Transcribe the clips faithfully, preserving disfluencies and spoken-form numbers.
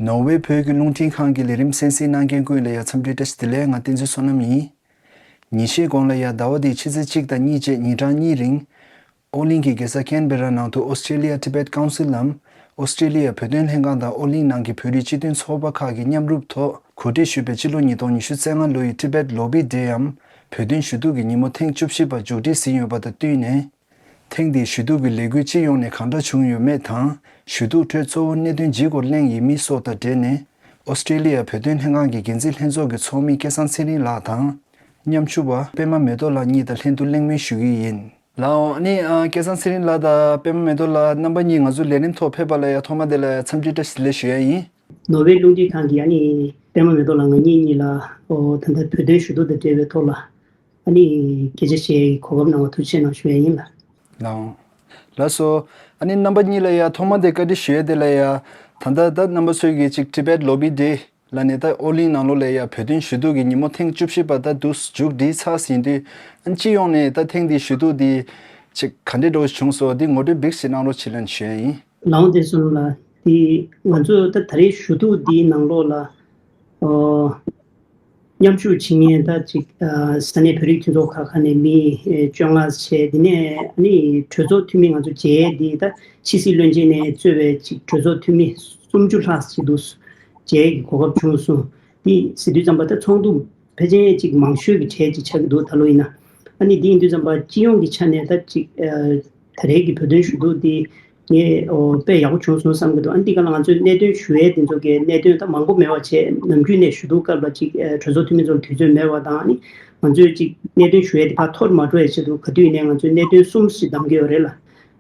ནོར་ཝེ་བོད་ཀྱི་རླུང་འཕྲིན་ཁང་གི་ལས་རིམ་གསན་གཟིགས་གནང་མཁན་ཀུན་ལ་ཡ་འཚམས་འདྲི་བཀྲ་ཤིས་བདེ་ལེགས། ང་བསྟན་འཛིན་བསོད་ནམས་ཡིན། ཉིན་ཤས་གོང་ལ་ཡ་ཟླ་བ་འདིའི་ཕྱི་ཚེས་གཅིག་དང་གཉིས་བཅས་ཉིན་གྲངས་གཉིས་རིང་། ཨོ་གླིང་གི་རྒྱལ་ས་ཀན་བེ་ར་ནང་དུ་Australia Tibet Council ནམ། Australia བོད་དོན་ལྷན་ཁང་དང་ཨོ་གླིང་ནང་གི་བོད་རིགས་སྤྱི་མཐུན་ཚོགས་པ་ཁག་གིས་མཉམ་རུབ་ཐོག་གོ་སྒྲིག་ཞུས་པའི་ཕྱི་ལོ་ཉིས་སྟོང་ཉི་ཤུ་རྩ་ལྔ་ལོའི་Tibet Lobby Day འམ། བོད་དོན་ཞུ་གཏུག་གི་ཉིན་མོ་ཐེངས་བཅུ་བཞི་པ་མཇུག་སྒྲིལ་ཟིན་ཡོད་པ་དང་བསྟུན་ནས། ཐེངས་འདིའི་ཞུ་གཏུག་གི་ལས་འགུལ་སྤྱི་ཡོངས་ནས་གང་འདྲ་བྱུང་ཡོད་མེད་དང་། ཞུ་གཏུག་ཁྲོད་གཙོ་བོ་གནད་དོན་ཇི་སྐོར་གླེང་ཡིན་མིན་སོགས་དང་འབྲེལ་ནས། ཨོ་སི་ཀྲི་ལི་ཡ་བོད་དོན་ལྷན་ཁང་གི་འགན་འཛིན་ལྷན་ཚོགས་ཀྱི་ཚོགས་མི་སྐལ་བཟང་ཚེ་རིང་ལགས་དང་། མཉམ་ཞུགས་པ་པད་མ་མེ་ཏོག་ལགས་གཉིས་དང་ལྷན་དུ་གླེང་མོལ་ཞུ་གི་ཡིན། ལགས་འོང་། ཨ་ནི་ཨ་སྐལ་བཟང་ཚེ་རིང་ལགས་དང་པད་མ་མེ་ཏོག་ལགས་རྣམ་པ་གཉིས་ང་ཚོའི་ལས་རིམ་ཐོག་ཕེབས་པ་ལ་ཡ་ཐོག་མ་དེ་ལ་ཡ་འཚམས་འདྲི་བཀྲ་ཤིས་བདེ་ལེགས་ཞུ་ཡ་ཡིན། ནོར་ཝེ་རླུང་འཕྲིན་ཁང་གིས་ཨ་ནི་པད་མ་མེ་ཏོག་ལགས་ང་གཉིས་གཉིས་ལ་ཨོ་ད་ལྟ་བོད་དོན་ཞུ་གཏུག་དང་འབྲེལ་བའི་ཐོག་ལ། ཨ་ནི་སྐད་ཆ་བཤད་གོ་སྐབས་གནང་བ་ཐུགས་རྗེ་ཆེ་གནང་ཞུ་ཡ་ཡིན་ལགས། ལགས་འོང་། ལགས་སོ། ཨ་ནི་རྣམ་པ་གཉིས་ལ་ཡ་ཐོག་མ་དེ་བཀའ་འདྲི་ཞུ་ཡ་དེ་ལ་ཡ། ད་ལྟ་ད་རྣམ་པ་ཚོས་ཀྱི་ཅིག་Tibet Lobby Day ལ་ནི་ད་ཨོ་གླིང་ནང་ལོགས་ལ་ཡ་བོད་དོན་ཞུ་གཏུག་གི་ཉིན་མོ་ཐེངས་བཅུ་བཞི་པ་ད་དུ་མཇུག་སྒྲིལ་ཚར་ཟིན་དུས། ཨ་ནི་སྤྱི་ཡོངས་ནས་ད་ཐེངས་འདིའི་ཞུ་གཏུག་འདི་ཅིག་ག་འདྲའི་འགྲོ་བྱུང་སོང་འདི་ངོ་སྤྲོད་བིག་ཞིག་གནང་རོགས་བྱེད་ལན་ཞུ་ཡ་ཡིན། ལགས་འོང་། བསྟན་འཛིན་ལགས། དེ་ང་ཚོ་ད་ད་རེས་ཞུ་གཏུག་འདིའི་ནང་ལོགས་ལ་ཨོ། མཉམ་ཞུགས་བྱེད་མཁན་ད་ཅིག་ཨ་ས་གནས་བོད་རིགས་མཐུན་ཚོགས་ཁག་ཁག་ནས་མི་ཨེ་བཅོ་ལྔ་བྱས། དེ་ནས་ཨ་ནི་གྲོས་ཚོགས་འཐུས་མི་ང་ཚོ་མཇལ་འདི་ད་ཕྱི་སྲིད་བློན་ཆེན་ནས་གཙོས་པའི་ཅིག་གྲོས་ཚོགས་འཐུས་མི་སུམ་ཅུ་ལྷག་ཅིག་འདུག་མཇལ་གྱི་གོ་སྐབས་བྱུང་སོང་། འདི་ཟེར་དུས་ཙམ་པ་ད་ཚོགས་འདུ་ཕལ་ཆེར་ཅིག་མང་ཤོས་ཀྱི་གྲས་ཅིག་ཆགས་ཀྱི་འདུག་ད་ལོ་ཡིན་ན། ཨ་ནི་འདི་ཡིན་དུས་ཙམ་པ་སྤྱི་ཡོངས་ཀྱི་ཆ་ནས་ད་ཅིག་ཨ་ད་རེས་ཀྱི་བོད་དོན་ཞུ་གཏུག་འདི་ངས་ཨོ་དཔེ་ཡག་པོ་བྱུང་སོང་བསམ་གྱི་འདུག་ཨ་ནི་འདི་ག་ལ་ང་ཚོས་གནད་དོན་ཞུ་ཡས་དེ་ཚོ་གི་གནད་དོན་ད་མང་པོ་མེད་པ་བྱས། ནམ་རྒྱུན་ནས་ཞུ་གཏུག་སྐབས་ལ་ཅིག་ཨ་གྲོས་ཚོགས་འཐུས་མི་ཚོར་དུས་ཚོད་མེད་པ་དང་། ཨ་ནི་ང་ཚོས་ཅིག་གནད་དོན་ཞུ་ཡས་དེ་ཕར་འཐོར་མ་འགྲོ་ཡས་ཆེད་དུ་ག་དུས་ཡིན་ནའི་ང་ཚོས་གནད་དོན་གསུམ་ཞིག་བདམས་ཀྱི་ཡོད་རེད་ལ།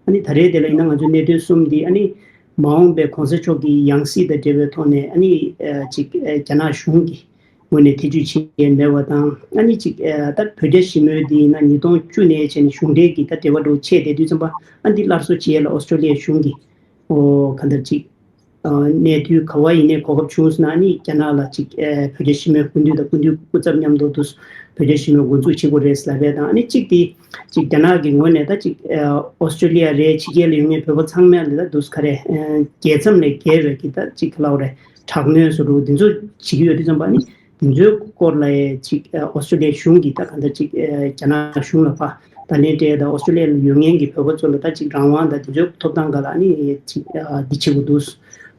ཨ་ནི་ད་རེས་དེ་ལ་ཡིན་ན་ང་ཚོས་གནད་དོན་གསུམ་འདི་ཨ་ནི་མ་འོངས་པའི་གོང་ས་མཆོག་གི་ཡང་སྲིད་དང་འབྲེལ་བའི་ཐོག་ནས་ཨ་ནི་ཨ་ཅིག་ཨ་རྒྱ་ནག་གཞུང་གི་ངོས་ནས་ཐེ་ཇུས་བྱེད་ཡས་མེད་པ་དང་། ཨ་ནི་ཅིག་ཨ་ད་བོད་རྒྱ་ཞི་མོལ་འདི་ཡིན་ན་ཉིས་སྟོང་བཅུ་ནས་བྱས་ནས་གཞུང་འབྲེལ་གྱི་ད་འབྲེལ་བ་འགྲོ་ཆད་བསྡད་དུས་ཙམ་པ་ཨ་འདི་སླར་གསོ་བྱེད་ཡས་ལ་ཨོ་སི་ཀྲོ་ལི་ཡ་གཞུང་གིས་ཨོ་ག་འདྲ་ཅིག་ཨ་གནས་ཚུལ་ག་བ་ཡིན་ནའི་གོ་སྐབས་བྱུང་སོང་ན། ཨ་ནི་རྒྱ་ནག་ལ་ཅིག་ཨ་བོད་རྒྱ་ཞི་མོལ་སྐུ་མདུན་དང་སྐུ་མདུན་སྐུ་ཚབ་མཉམ་དུ་དུ་བོད་རྒྱ་ཞི་མོལ་འགོ་འཛུགས་བྱེད་དགོས་རེད་ལབ་པ་དང་། ཨ་ནི་གཅིག་དེ་ཅིག་རྒྱ་ནག་གི་ངོས་ནས་ད་ཅིག་ཨ་ཨོ་སི་ཀྲོ་ལི་ཡ་རེད། ཕྱི་རྒྱལ་ལ་ཡོད་མཁན་བོད་པ་ཚང་མ་ལ་ད་དུ་ག་རེ་ཨ་རྒྱལ་མཚམས་ལས་བརྒལ་བའི་གི་ད་ཅིག་ག་ལབ་དགོས་རེད། དྲག་གནོན་བཟོ་འདྲ་འདི་ཚོ་བྱེད་ཀྱི་ཡོད་དུས་ཙམ་པ་ནི། འདི་ཚོའི་སྐོར་ལ་ཡ་ཅིག་ཨོ་སི་ཀྲོ་ལི་ཡའི་གཞུང་གིས་ད་ག་འདྲ་ཅིག་རྒྱ་ནག་གཞུང་ལ་ཕར་བརྡ་ལན་སྤྲད་དང་། ཨོ་སི་ཀྲོ་ལི་ཡ་ལ་ཡོད་མཁན་གྱི་བོད་པ་ཚོ་ལ་ད་ཅིག་རང་དབང་དང་འདི་ཚོའི་ཐོབ་ཐང་སྒང་ལ་ནི་ཅིག་འདི་བྱེད་དགོས་འདུག་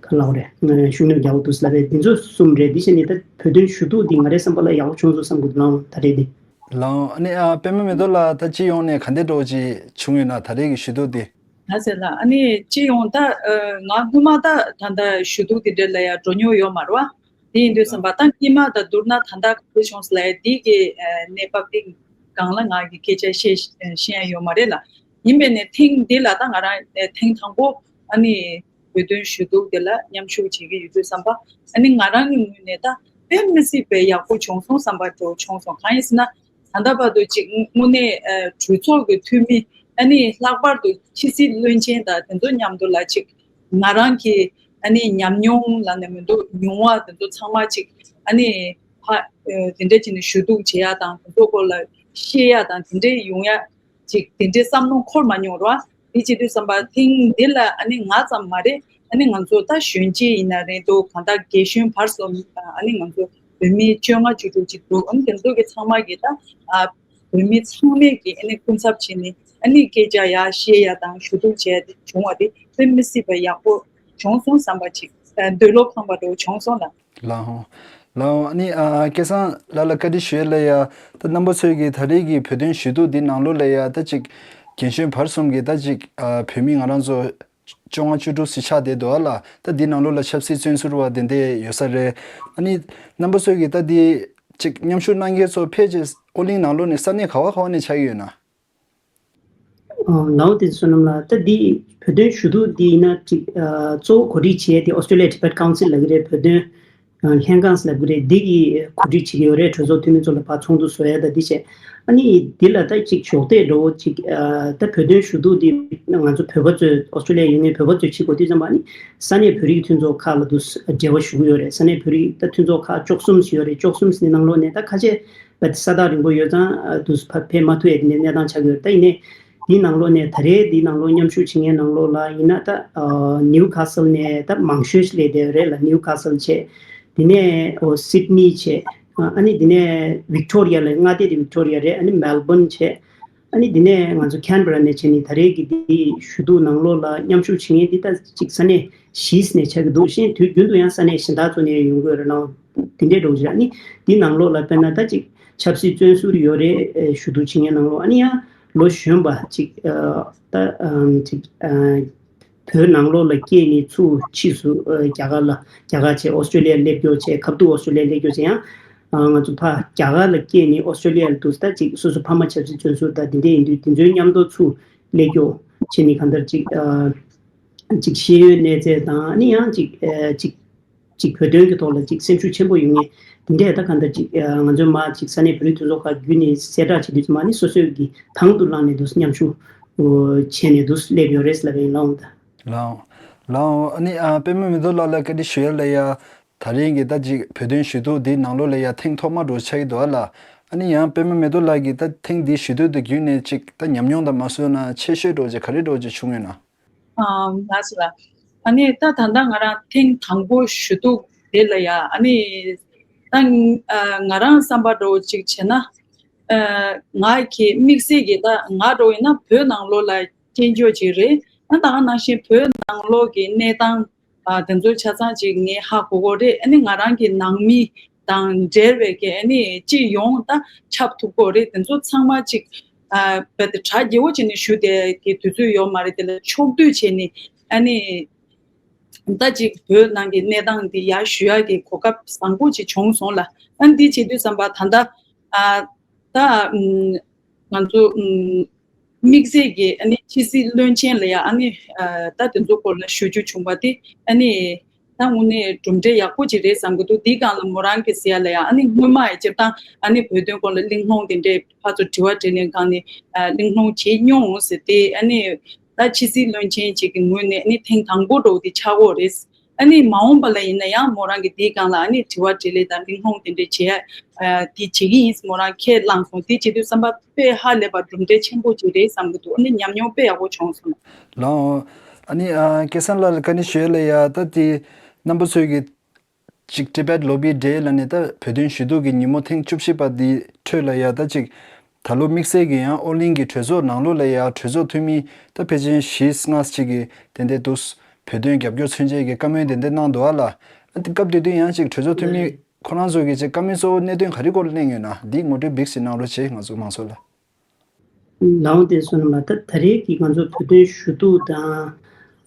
ག་ལབ་དགོས་རེད། ཤུགས་སྣོན་རྒྱག་དགོས་འདུག་ལབ་པས། འདི་ཚོ་གསུམ་རེད། འདི་བྱས་ནས་ད་བོད་དོན་ཞུ་གཏུག་འདི་ང་རའི་བསམ་པ་ལ་ཡག་པོ་བྱུང་སོང་བསམ་གྱི་འདུག་ལགས་འོང་། ད་རེད་འདི། ལགས་འོང་། ཨ་ནི་ཨ་པད་མ་མེ་ཏོག་ལགས། ད་སྤྱི་ཡོངས་ནས་ག་འདྲ་འདྲ་བོ་ཅིག་བྱུང་ཡོད་ན་ད་རེས་ཀྱི་ཞུ་གཏུག་འདི། ལགས་སེ་ལགས། ཨ་ནི་སྤྱི་ཡོངས་ད་ཨ་ང་སྔོན་མ་ད་ད་ལྟ་ཞུ་གཏུག་དེ་འདྲ་ལ་ཡ་འགྲོ་མྱོང་ཡོད་མ་རེད་བ། དེ་ཡིན་དུས་ཙམ་པ་ད་སྔོན་མ་དང་བསྡུར་ན་ད་ལྟ་ག་འདྲ་བྱུང་སོང་ལབ་ཡ་འདི་གི་ཨ་གནས་བབ་འདི་སྒང་ལ་ང་གི་སྐད་ཆ་བཤད་ཤེས་ཡ་ཡོད་མ་རེད་ལ། ཡིན་པས་ནས་ཐེངས་འདི་ལ་ད་ང་རང་ཨ་ཐེངས་དང་པོ་ཨ་ནི་བོད་དོན་ཞུ་གཏུག་དེ་ལ་མཉམ་ཞུགས་བྱེད་ཀྱི་ཡོད་དུས་ཙམ་པ། ཨ་ནི་ང་རང་གི་ངོས་ནས་ད་དཔེ་མི་སྲིད་པའི་ཡག་པོ་བྱུང་སོང་བསམ་པ་འདྲ་བོ་བྱུང་སོང་། གང་ཡིན་ཟེར་ན། ད་ལྟ་བར་དུ་ཅིག་དངོས་གནས་ཨ་གྲོས་ཚོགས་ཀྱི་འཐུས་མི། ཨ་ནི་ལྷག་པར་དུ་ཕྱི་སྲིད་བློན་ཆེན་དང་དེ་ཚོ་མཉམ་དུ་ལ་ཅིག་ང་རང་གི་ཨ་ནི་ཉམས་མྱོང་ལབ་ནས་མི་འདུག་མྱོང་བ་དེ་ཚོ་ཚང་མ་ཅིག་ཨ་ནི་ཕ་ཨ་དེ་འདྲ་བྱས་ནས་ཞུ་གཏུག་བྱེད་ཡ་དང་དེ་ཚོ་སྐོར་ལ་བཤད་ཡ་དང་དེ་འདྲ་ཡོང་ཡ་ཅིག་དེ་འདྲའི་བསམ་བློ་འཁོར་མ་མྱོང་ར། དེ་བྱེད་དུས་ཙམ་པ་ཐེངས་འདི་ལ་ཨ་ནི་ང་ཙམ་མ་རེད། ཨ་ནི་ང་ཚོ་ད་གཞོན་སྐྱེས་ཡིན་ན་རེད་འདུག་གང་ལྟར་རྒན་གཞོན་བར་གསུམ། ཨ་ནི་ང་ཚོ་བོད་མི་བཅོ་ལྔ་བཅུ་དྲུག་ཅིག་འདུག་ཨ་ནི་དེ་ཚོ་གི་ཚང་མ་གི་ད་ཨ་བོད་མི་ཚང་མས་ཀྱི་ཨ་ནི་སྐུ་ཚབ་བྱས་ནས་ཨ་ནི་སྐད་ཆ་ཡར་བཤད་ཡ་དང་ཞུ་གཏུག་བྱས་ཏེ་བྱུང་བ་དེ་དཔེ་མི་སྲིད་པ་ཡག་པོ་བྱུང་སོང་བསམ་པ་ཅིག་ཨ་འདོད་བློ་ཕངས་པ་འདྲ་བོ་བྱུང་སོང་ལ། ལགས་འོང་། ལགས་འོང་། ཨ་ནི་ཨ་སྐལ་བཟང་ལགས་ལ་བཀའ་འདྲི་ཞུ་ཡས་ལ་ཡ། ད་རྣམ་པ་ཚོས་ཀྱི་ད་རེས་ཀྱི་བོད་དོན་ཞུ་གཏུག་འདི་ནང་ལོགས་ལ་ཡ་ད་ཅིག་རྒན་གཞོན་བར་གསུམ་གྱི་ད་ཅིག་ཨ་བོད་མི་ང་རང་ཚོ་བཅོ་ལྔ་བཅུ་དྲུག་ཙམ་ཆགས་བསྡད་འདུག་ཨ་ལ། ད་འདི་ནང་ལོགས་ལ་ཆབ་སྲིད་བཙོན་ཟུར་བ་དེ་འདྲ་ཡོད་ས་རེད། ཨ་ནི་རྣམ་པ་ཚོས་ཀྱི་ད་འདི་ཅིག་མཉམ་ཞུགས་གནང་མཁན་ཚོ་ཕལ་ཆེར་ཨོ་གླིང་ནང་ལོགས་ནས་ས་གནས་ག་བ་ག་བ་ནས་ཆགས་ཀྱི་ཡོད་ན། ཨ་ལགས་འོང་། བསྟན་འཛིན་བསོད་ནམས་ལགས། ད་འདི་བོད་དོན་ཞུ་གཏུག་འདི་ཡིན་ན་ཅིག་ཨ་གཙོ་བོ་གོ་སྒྲིག་བྱས་ཏེ་Australia Tibet Council ལབ་ཀྱི་རེད། བོད་དོན་ཨ་ལྷན་ཁང་ལབ་ཀྱི་རེད། འདི་གིས་གོ་སྒྲིག་བྱེད་ཀྱི་ཡོད་རེད། གྲོས་ཚོགས་འཐུས་མི་ཚོ་ལ་ཕར་ཚོགས་འདུ་བཟོ་ཡ་ད་འདི་བྱས། ཨ་ནི་འདི་ལ་ད་ཅིག་གཞོགས་འདེགས་འགྲོ་བོ་ཅིག་ཨ་ད་བོད་དོན་ཞུ་གཏུག་འདི་ང་ཚོ་བོད་པ་ཚོས་Australia ཡོད་མཁན་བོད་པ་ཚོས་བྱེད་དགོས་དུས་ཙམ་པ་ནི་ས་གནས་བོད་རིགས་མཐུན་ཚོགས་ཁག་ལ་དུ་འབྲེལ་བ་ཞུ་གི་ཡོད་རེད། ས་གནས་བོད་རིགས་ད་མཐུན་ཚོགས་ཁག་བཅུ་གསུམ་ཞིག་ཡོད་རེད། བཅུ་གསུམ་ནང་ལོགས་ནས་ད་ཁ་ཤས་ད་ས་ཐག་རིང་པོ་ཡོད་ཙང་ཨ་དུ་ཕ་ཕེབས་མ་ཐུབ་ཡ་དེ་འདྲའི་གནས་སྟངས་ཆགས་ཀྱི་ཡོད་རེད། ད་ཡིན་ནའི་ འདི་ནང་ལོགས་ནས་ད་རེས་འདི་ནང་ལོགས་མཉམ་ཞུགས་བྱེད་མཁན་ནང་ལོགས་ལ་ཡིན་ན་ད་ཨ་ནིའུ་ཁ་སལ་ནས་ད་མང་ཤོས་ཤིག་སླེབས་བསྡད་ཡོད་རེད་ལ། ནིའུ་ཁ་སལ་བྱས། དེ་ནས་ཨོ་སིད་ནི་བྱས། ཨ་ནི་དེ་ནས་ཝིག་ཊོ་རི་ཡ་ལ། མངའ་སྡེ་དེ་ཝིག་ཊོ་རི་ཡ་རེད། ཨ་ནི་མེལ་བོན་བྱས། ཨ་ནི་དེ་ནས་ང་ཚོ་ཁེན་བྷ་ར་ནས་བྱས་ནས་ད་རེས་ཀྱི་འདི་ཞུ་གཏུག་ནང་ལོགས་ལ་མཉམ་ཞུགས་བྱེད་མཁན་འདི་ད་ཅིག་ས་གནས་བཞི་ནས་ཆགས་ཀྱི་འདུག་གཞན་དུས་རྒྱུན་དུ་ཡང་ས་གནས་གཞན་དག་ཚོ་ནས་ཡོང་གི་ཡོད་རེད། ནའོ་དེ་འདྲའི་འགྲོ་གི་རེད། ཨ་ནི་འདི་ནང་ལོགས་ལ་དཔེར་ན་ད་ཅིག་ཆབ་སྲིད་བཙོན་ཟུར་ཡོད་རེད། ཨེ་ཞུ་གཏུག་བྱེད་མཁན་ནང་ལོགས་ཨ་ནི་ཡང་ལོ་གཞོན་པ་ཅིག་ཨ་ད་ཨམ་ཅིག་ཨ་བོད་ནང་ལོགས་ལ་སྐྱེས་ནས་ཚུར་ཕྱིས་སུ་ཨ་རྒྱ་གར་ལ་རྒྱ་གར་བྱས་ཨོ་སི་ཀྲོ་ལི་ཡར་སླེབས་རྒྱུ་བྱས། ཁ་ཐུག་ཨོ་སི་ཀྲོ་ལི་ཡར་སླེབས་རྒྱུ་བྱས། ཡང་ཨ་ང་ཚོ་ཕ་རྒྱ་གར་ལ་སྐྱེས་ནས་ཨོ་སི་ཀྲོ་ལི་ཡར་འདུག་ད་ཅིག་སོ་སོ་ཕ་མ་ཆབ་སྲིད་བཙོན་ཟུར་དང་དེ་འདྲ་ཡིན་དུས་དེ་ཚོའི་མཉམ་དུ་ཚུར་སླེབས་རྒྱུ་བྱས་ནས་གང་ལྟར་ཅིག་ཨ་ཅིག་ཤེས་ཡོན་གནས་ཚད་དང་ཨ་ནི་ཡང་ཅིག་ཨ་ཅིག་ཅིག་བོད་དོན་གྱི་ཐོག་ལ་ཅིག་སེམས་ཤུགས་ཆེན་པོ་ཡོད་མཁན་དེ་འདྲས་ད་གང་ལྟར་ཅིག་ཨ་ང་ཚོའི་མ་ཅིག་ས་གནས་བོད་རིགས་གྲོས་ཚོགས་ཁག་བརྒྱུད་ནས་གསལ་བསྒྲགས་བྱེད་དུས་ཙམ་པ་ནི་སོ་སོས་ཀྱི་དང་དུ་བླངས་ནས་འདུག་མཉམ་ཞུགས་བྱས་ནས་འདུག་སླེབས་ཡོད་རེད་ལབ་པ་ཡིན། ལགས་འོང་ད། ལགས་འོང་། ལགས་འོང་། ཨ་ནི་ཨ་པད་མ་མེ་ཏོག་ལགས་ལ་བཀའ་འདྲི་ཞུ་ཡ་ལ་ཡ། ད་རིང་གི་ད་ཅིག་བོད་དོན་ཞུ་གཏུག་འདི་ནང་ལོགས་ལ་ཡ་ཐེངས་ཐོག་མ་འགྲོ་ཆགས་ཀྱི་འདུག་ཨ་ལ། ཨ་ནི་ཡང་པད་མ་མེ་ཏོག་ལགས་ཀྱིས་ད་ཐེངས་འདི་ཞུ་གཏུག་འདི་བརྒྱུད་ནས་ཅིག་ད་ཉམས་མྱོང་དང་མ་སོན་ན་ཆེ་ཤོས་འགྲོ་ཅིག་ག་རེ་འགྲོ་ཅིག་བྱུང་ཡོད་ན། ཨ་ང་ཚོ་ལ། ཨ་ནི་ད་ད་ལྟ་ང་རང་ཐེངས་དང་པོ་ཞུ་གཏུག་དེ་ལ་ཡ་ཨ་ནི་ད་ང་རང་བསམ་པ་འདྲ་བོ་ཅིག་བྱས་ན། ཨ་ང་གི་དམིགས་བསལ་གྱི་ད་ང་འདྲ་བོ་ཡིན་ན་བོད་ནང་ལོགས་ལ་སྐྱེས་འགྱོ་ཅིག་རེད། ཨ་ད་ག་ནང་བཞིན་བོད་ནང་ལོགས་ཀྱི་གནས་སྟངས་ཨ་དེ་ཚོ་ཆ་ཚང་ཅིག་ངས་ཧ་གོ་གོ་རེད། ཨ་ནི་ང་རང་གི་ནང་མི་དང་འབྲེལ་བའི་གི་ཨ་ནི་སྤྱི་ཡོངས་ད་ཁྱབ་ཐུབ་གོ་རེད། དེ་ཚོ་ཚང་མ་ཅིག་ཨ་བས་ཏེ་གྲ་རྒྱས་པོ་བྱས་ནས་ཞུ་བསྡད་ཀྱི་དུས་ཚོད་ཡོད་མ་རེད། དེ་ལ་ཕྱོགས་བསྡུས་བྱས་ནས་ཨ་ནི་ད་ཅིག་བོད་ནང་གི་གནས་སྟངས་འདི་ཡར་ཞུ་ཡག་གི་གོ་སྐབས་བཟང་པོ་ཅིག་བྱུང་སོང་ལ། ཨ་ནི་འདི་བྱེད་དུས་ཙམ་པ་ད་ལྟ་ཨ་ད་ཨམ་ང་ཚོ་ཨམ་དམིགས་བསལ་གྱི་ཨ་ནི་ཕྱི་སྲིད་བློན་ཆེན་ལ་ཡང་ཨ་ནི་ཨ་ད་དེ་ཚོ་སྐོར་ལ་ཞུ་རྒྱུ་བྱུང་བ་དེ་ཨ་ནི་ད་དངོས་གནས་གྲུབ་འབྲས་ཡག་པོ་ཅིག་རེད་བསམ་གྱི་འདུག་དེའི་སྒང་ལ་མོ་རང་གི་ཟེར་ཡ་ལ་ཡང་ཨ་ནི་སྔོན་མ་ཡི་སྤྱིར་བཏང་ཨ་ནི་བོད་དོན་སྐོར་ལ་གླེང་སློང་དེ་འདྲའི་ཕར་ཚུར་དྲི་བ་དྲིས་ལན་སྒང་ནས་ཨ་གླེང་སློང་བྱེད་མྱོང་ཟེར་ཏེ། ཨ་ནི་ད་ཕྱི་སྲིད་བློན་ཆེན་ཅིག་གི་ངོས་ནས་ཨ་ནི་ཐེངས་དང་པོ་འདྲ་བོ་དེ་ཆགས་ཀྱི་རེད། ཨ་ནི་མ་འོངས་པ་ལ་ཡིན་ན་ཡང་མོ་རང་གིས་དེའི་སྒང་ལ་ཨ་ནི་དྲི་བ་དྲིས་ལན་དང་གླེང་སློང་དེ་འདྲ་བྱེད་ཨ་དེ་བྱེད་ཀྱི་ཡིན། མོ་རང་ཁས་བླངས་སོང་། དེ་བྱེད་དུས་བསམ་པ་དཔེ་ཧ་ལས་པ་གྲུབ་འབྲས་ཆེན་པོ་ཅིག་རེད་བསམ་གྱི་འདུག་ཨ་ནི་ཉམས་མྱོང་དཔེ་ཡག་པོ་བྱུང་སོང་། ལགས་འོང་། ཨ་ནི་ཨ་སྐལ་བཟང་ལགས་ལ་བཀའ་འདྲི་ཞུ་ཡ་ལ་ཡ། ད་དེ་རྣམ་པ་ཚོས་ཀྱི་ཅིག་Tibet Lobby Day ལ་ནི་ད་བོད་དོན་ཞུ་གཏུག་གི་ཉིན་མོ་ཐེངས་བཅུ་བཞི་པ་འདི་ཁྲོད་ལ་ཡ། ད་ཅིག་ད་ལོ་དམིགས་བསལ་གྱི་ཡང་ཨོ་གླིང་གི་གྲོས་ཚོགས་ནང་ལོགས་ལ་ཡ་གྲོས་ཚོགས་འཐུས་མི་ད་ཕལ་ཆེར་བཞི་ལྔ་ཅིག་གིས་དེ་འདྲའི་འདུག་བོད་དོན་རྒྱབ་སྐྱོར་མཚོན་ཆེད་ཀྱི་བཀའ་མོལ་དེ་འདྲ་གནང་འདུག་ཨ་ལ། ཨ་དེ་སྐབས་དེ་དུས་ཡང་ཅིག་གྲོས་ཚོགས་འཐུས་མི་ཁོ་རང་ཚོ་གིས་ཅིག་བཀའ་མོལ་གཙོ་བོ་གནད་དོན་ག་རེ་སྐོར་གླེང་ཡོད་ན་འདི་ངོ་སྤྲོད་འབིགས་ཤིག་གནང་རོགས་བྱེད། ང་ཚོ་མང་ཚོགས་ལ། ལའང་དེ་སོང་ན་མ་ད་ད་རེས་ཀྱི་ང་ཚོ་བོད་དོན་ཞུ་གཏུག་དང་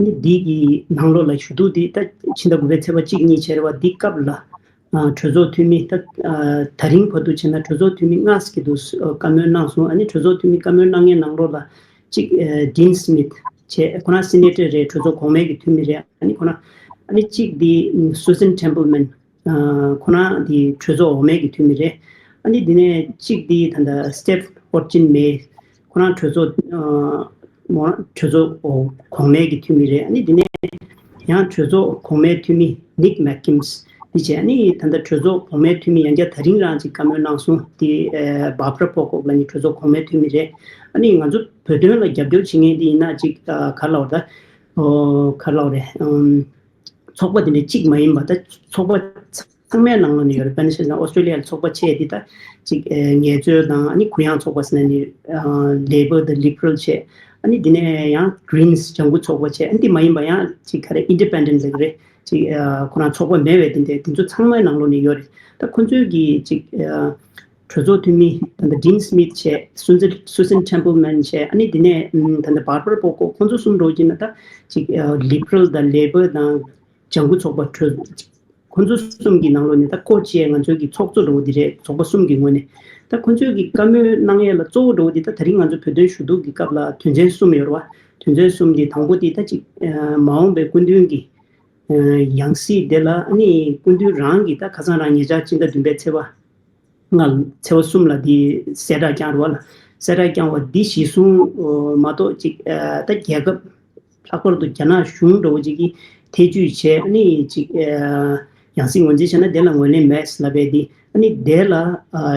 ནི་འདི་གི་ནང་ལོགས་ལ་ཞུ་གཏུག་འདི་ད་ཕྱི་ཟླ་དགུ་པའི་ཚེས་པ་གཅིག་གཉིས་བྱས་རེད་བ། འདི་སྐབས་ལ་ཨ་གྲོས་ཚོགས་འཐུས་མི་ད་ཨ་ད་རིང་བར་དུ་བྱས་ན་གྲོས་ཚོགས་འཐུས་མི་ལྔ་ཟིག་གི་འདུག་ཨ་བཀའ་མོལ་གནང་སོང་། ཨ་ནི་གྲོས་ཚོགས་འཐུས་མི་བཀའ་མོལ་གནང་མཁན་ནང་ལོགས་ལ་གཅིག་ཨ་Dean Smith་བྱས། ཁོ་རང་སི་ནེ་ཊར་རེད། གྲོས་ཚོགས་གོང་མའི་གི་འཐུས་མི་རེད། ཨ་ནི་ཁོ་རང་ཨ་ནི་གཅིག་འདི་Susan Templeman། ཨ་ཁོ་རང་འདི་གྲོས་ཚོགས་འོག་མའི་གི་འཐུས་མི་རེད། ཨ་ནི་འདི་ནས་གཅིག་འདི་ད་ལྟ་Steph Hodgkin་མེ། ཁོ་རང་གྲོས་ཚོགས་ཨ་མོ་གྲོས་ཚོགས་འོག་གོང་མའི་གི་འཐུས་མི་རེད། ཨ་ནི་འདི་ནས་ཡང་གྲོས་ཚོགས་གོང་མའི་འཐུས་མི་Nick McKim་འདི་བྱས། ཨ་ནི་ད་ལྟ་གྲོས་ཚོགས་གོང་མའི་འཐུས་མི་ཡང་བསྐྱར་ད་རིང་རང་ཅིག་བཀའ་མོལ་གནང་སོང་། འདི་ཨ་Barbara Pocock་ལབ་ནི་གྲོས་ཚོགས་གོང་མའི་འཐུས་མི་རེད། ཨ་ནི་ང་ཚོ་བོད་དོན་ལ་རྒྱབ་སྐྱོར་བྱེད་མཁན་འདི་ཡིན་ན་ཅིག་ཨ་ག་ལབ་ད་ཨོ་ག་ལབ་རེད། ཨམ། ཚོགས་པ་དེ་འདྲ་གཅིག་མ་ཡིན་པ་ད་ཚོགས་པ་ཚང་མའི་ནང་ལོགས་ནས་ཡོད་རེད། དཔེར་ན་བཤད་ན་ཨོ་སི་ཀྲོ་ལི་ཡའི་ཚོགས་པ་ཆེ་འདི་ད་ཅིག་ཨ་ངལ་རྩོལ་དང་ཨ་ནི་གུ་ཡངས་ཚོགས་པ་ཟེར་ན་ནི་ཨ་Labor་དང་Liberal་བྱས། ཨ་ནི་འདི་ནས་ཡང་Greens་ལྗང་ཁུ་ཚོགས་པ་བྱས། ཨ་ནི་འདི་མ་ཡིན་པ་ཡང་ཅིག་ག་རེ་Independent་ཟེར་གི་རེད། ཅིག་ཨ་ཁོ་རང་ཚོགས་པ་མེད་པའི་དེ་འདྲ་དེ་ཚོ་ཚང་མའི་ནང་ལོགས་ནས་ཡོད་རེད། ད་ཁོ་ཚོས་ཀྱི་ཅིག་ཨ་གྲོས་ཚོགས་འཐུས་མི་ད་ལྟ་Dean Smith་བྱས། Susan Susan Templeman་བྱས། ཨ་ནི་འདི་ནས་ཨམ་ད་ལྟ་Barbara Pocock་ཁོང་ཚོ་གསུམ་འགྲོ་གི་ན་ད་ཅིག་ཨ་Liberal་དང་Labor་དང་ལྗང་ཁུ་ཚོགས་པ་གྲོས་ཁོང་ཚོ་གསུམ་གྱི་ནང་ལོགས་ནས་ད་ཀོ་ཅི་ང་ཚོའི་གི་ཚོགས་གཙོ་འགྲོ་གི་འདི་རེད། ཚོགས་པ་གསུམ་གྱི་ངོས་ནས་ད་ཁོང་ཚོས་གི་བཀའ་མོལ་གནང་ཡས་ལ་གཙོ་བོ་འགྲོ་གི་འདི་ད་ད་རིང་ང་ཚོ་བོད་དོན་ཞུ་གཏུག་གི་སྐབས་ལ་དོན་ཚན་གསུམ་ཡོད་རེད་བ། དོན་ཚན་གསུམ་འདི་དང་པོ་འདི་ད་ཅིག་ཨ་མ་འོངས་པའི་སྐུ་མདུན་གྱི་ཡང་སྲིད་དེ་ལ་ཨ་ནི་སྐུ་མདུན་རང་གིས་ད་ཁ་སང་རང་ཉེ་ཆར་སྤྱི་ཟླ་བདུན་པའི་ཚེས་པ་ལྔ་ཚེས་པ་གསུམ་ལ་འདི་གསལ་བསྒྲགས་བསྐྱངས་རེད་བ་ལ། གསལ་བསྒྲགས་བསྐྱངས་པ་འདི་གཞི་བཟུང་མ་གཏོགས་ཅིག་ཨ་ད་རྒྱལ་ཁབ་ལྷག་པར་དུ་རྒྱ་ནག་གཞུང་འདྲ་བོ་ཅིག་གིས་ཐེ་ཇུས་བྱས། ཨ་ནི་ཅིག་ཨ་ཡང་སྲིད་ངོས་འཛིན་བྱས་ན་དེ་ལ་ངོས་ལེན་མེད་ལབ་པའི་འདི་ཨ་ནི་དེ་ལ་ཨ་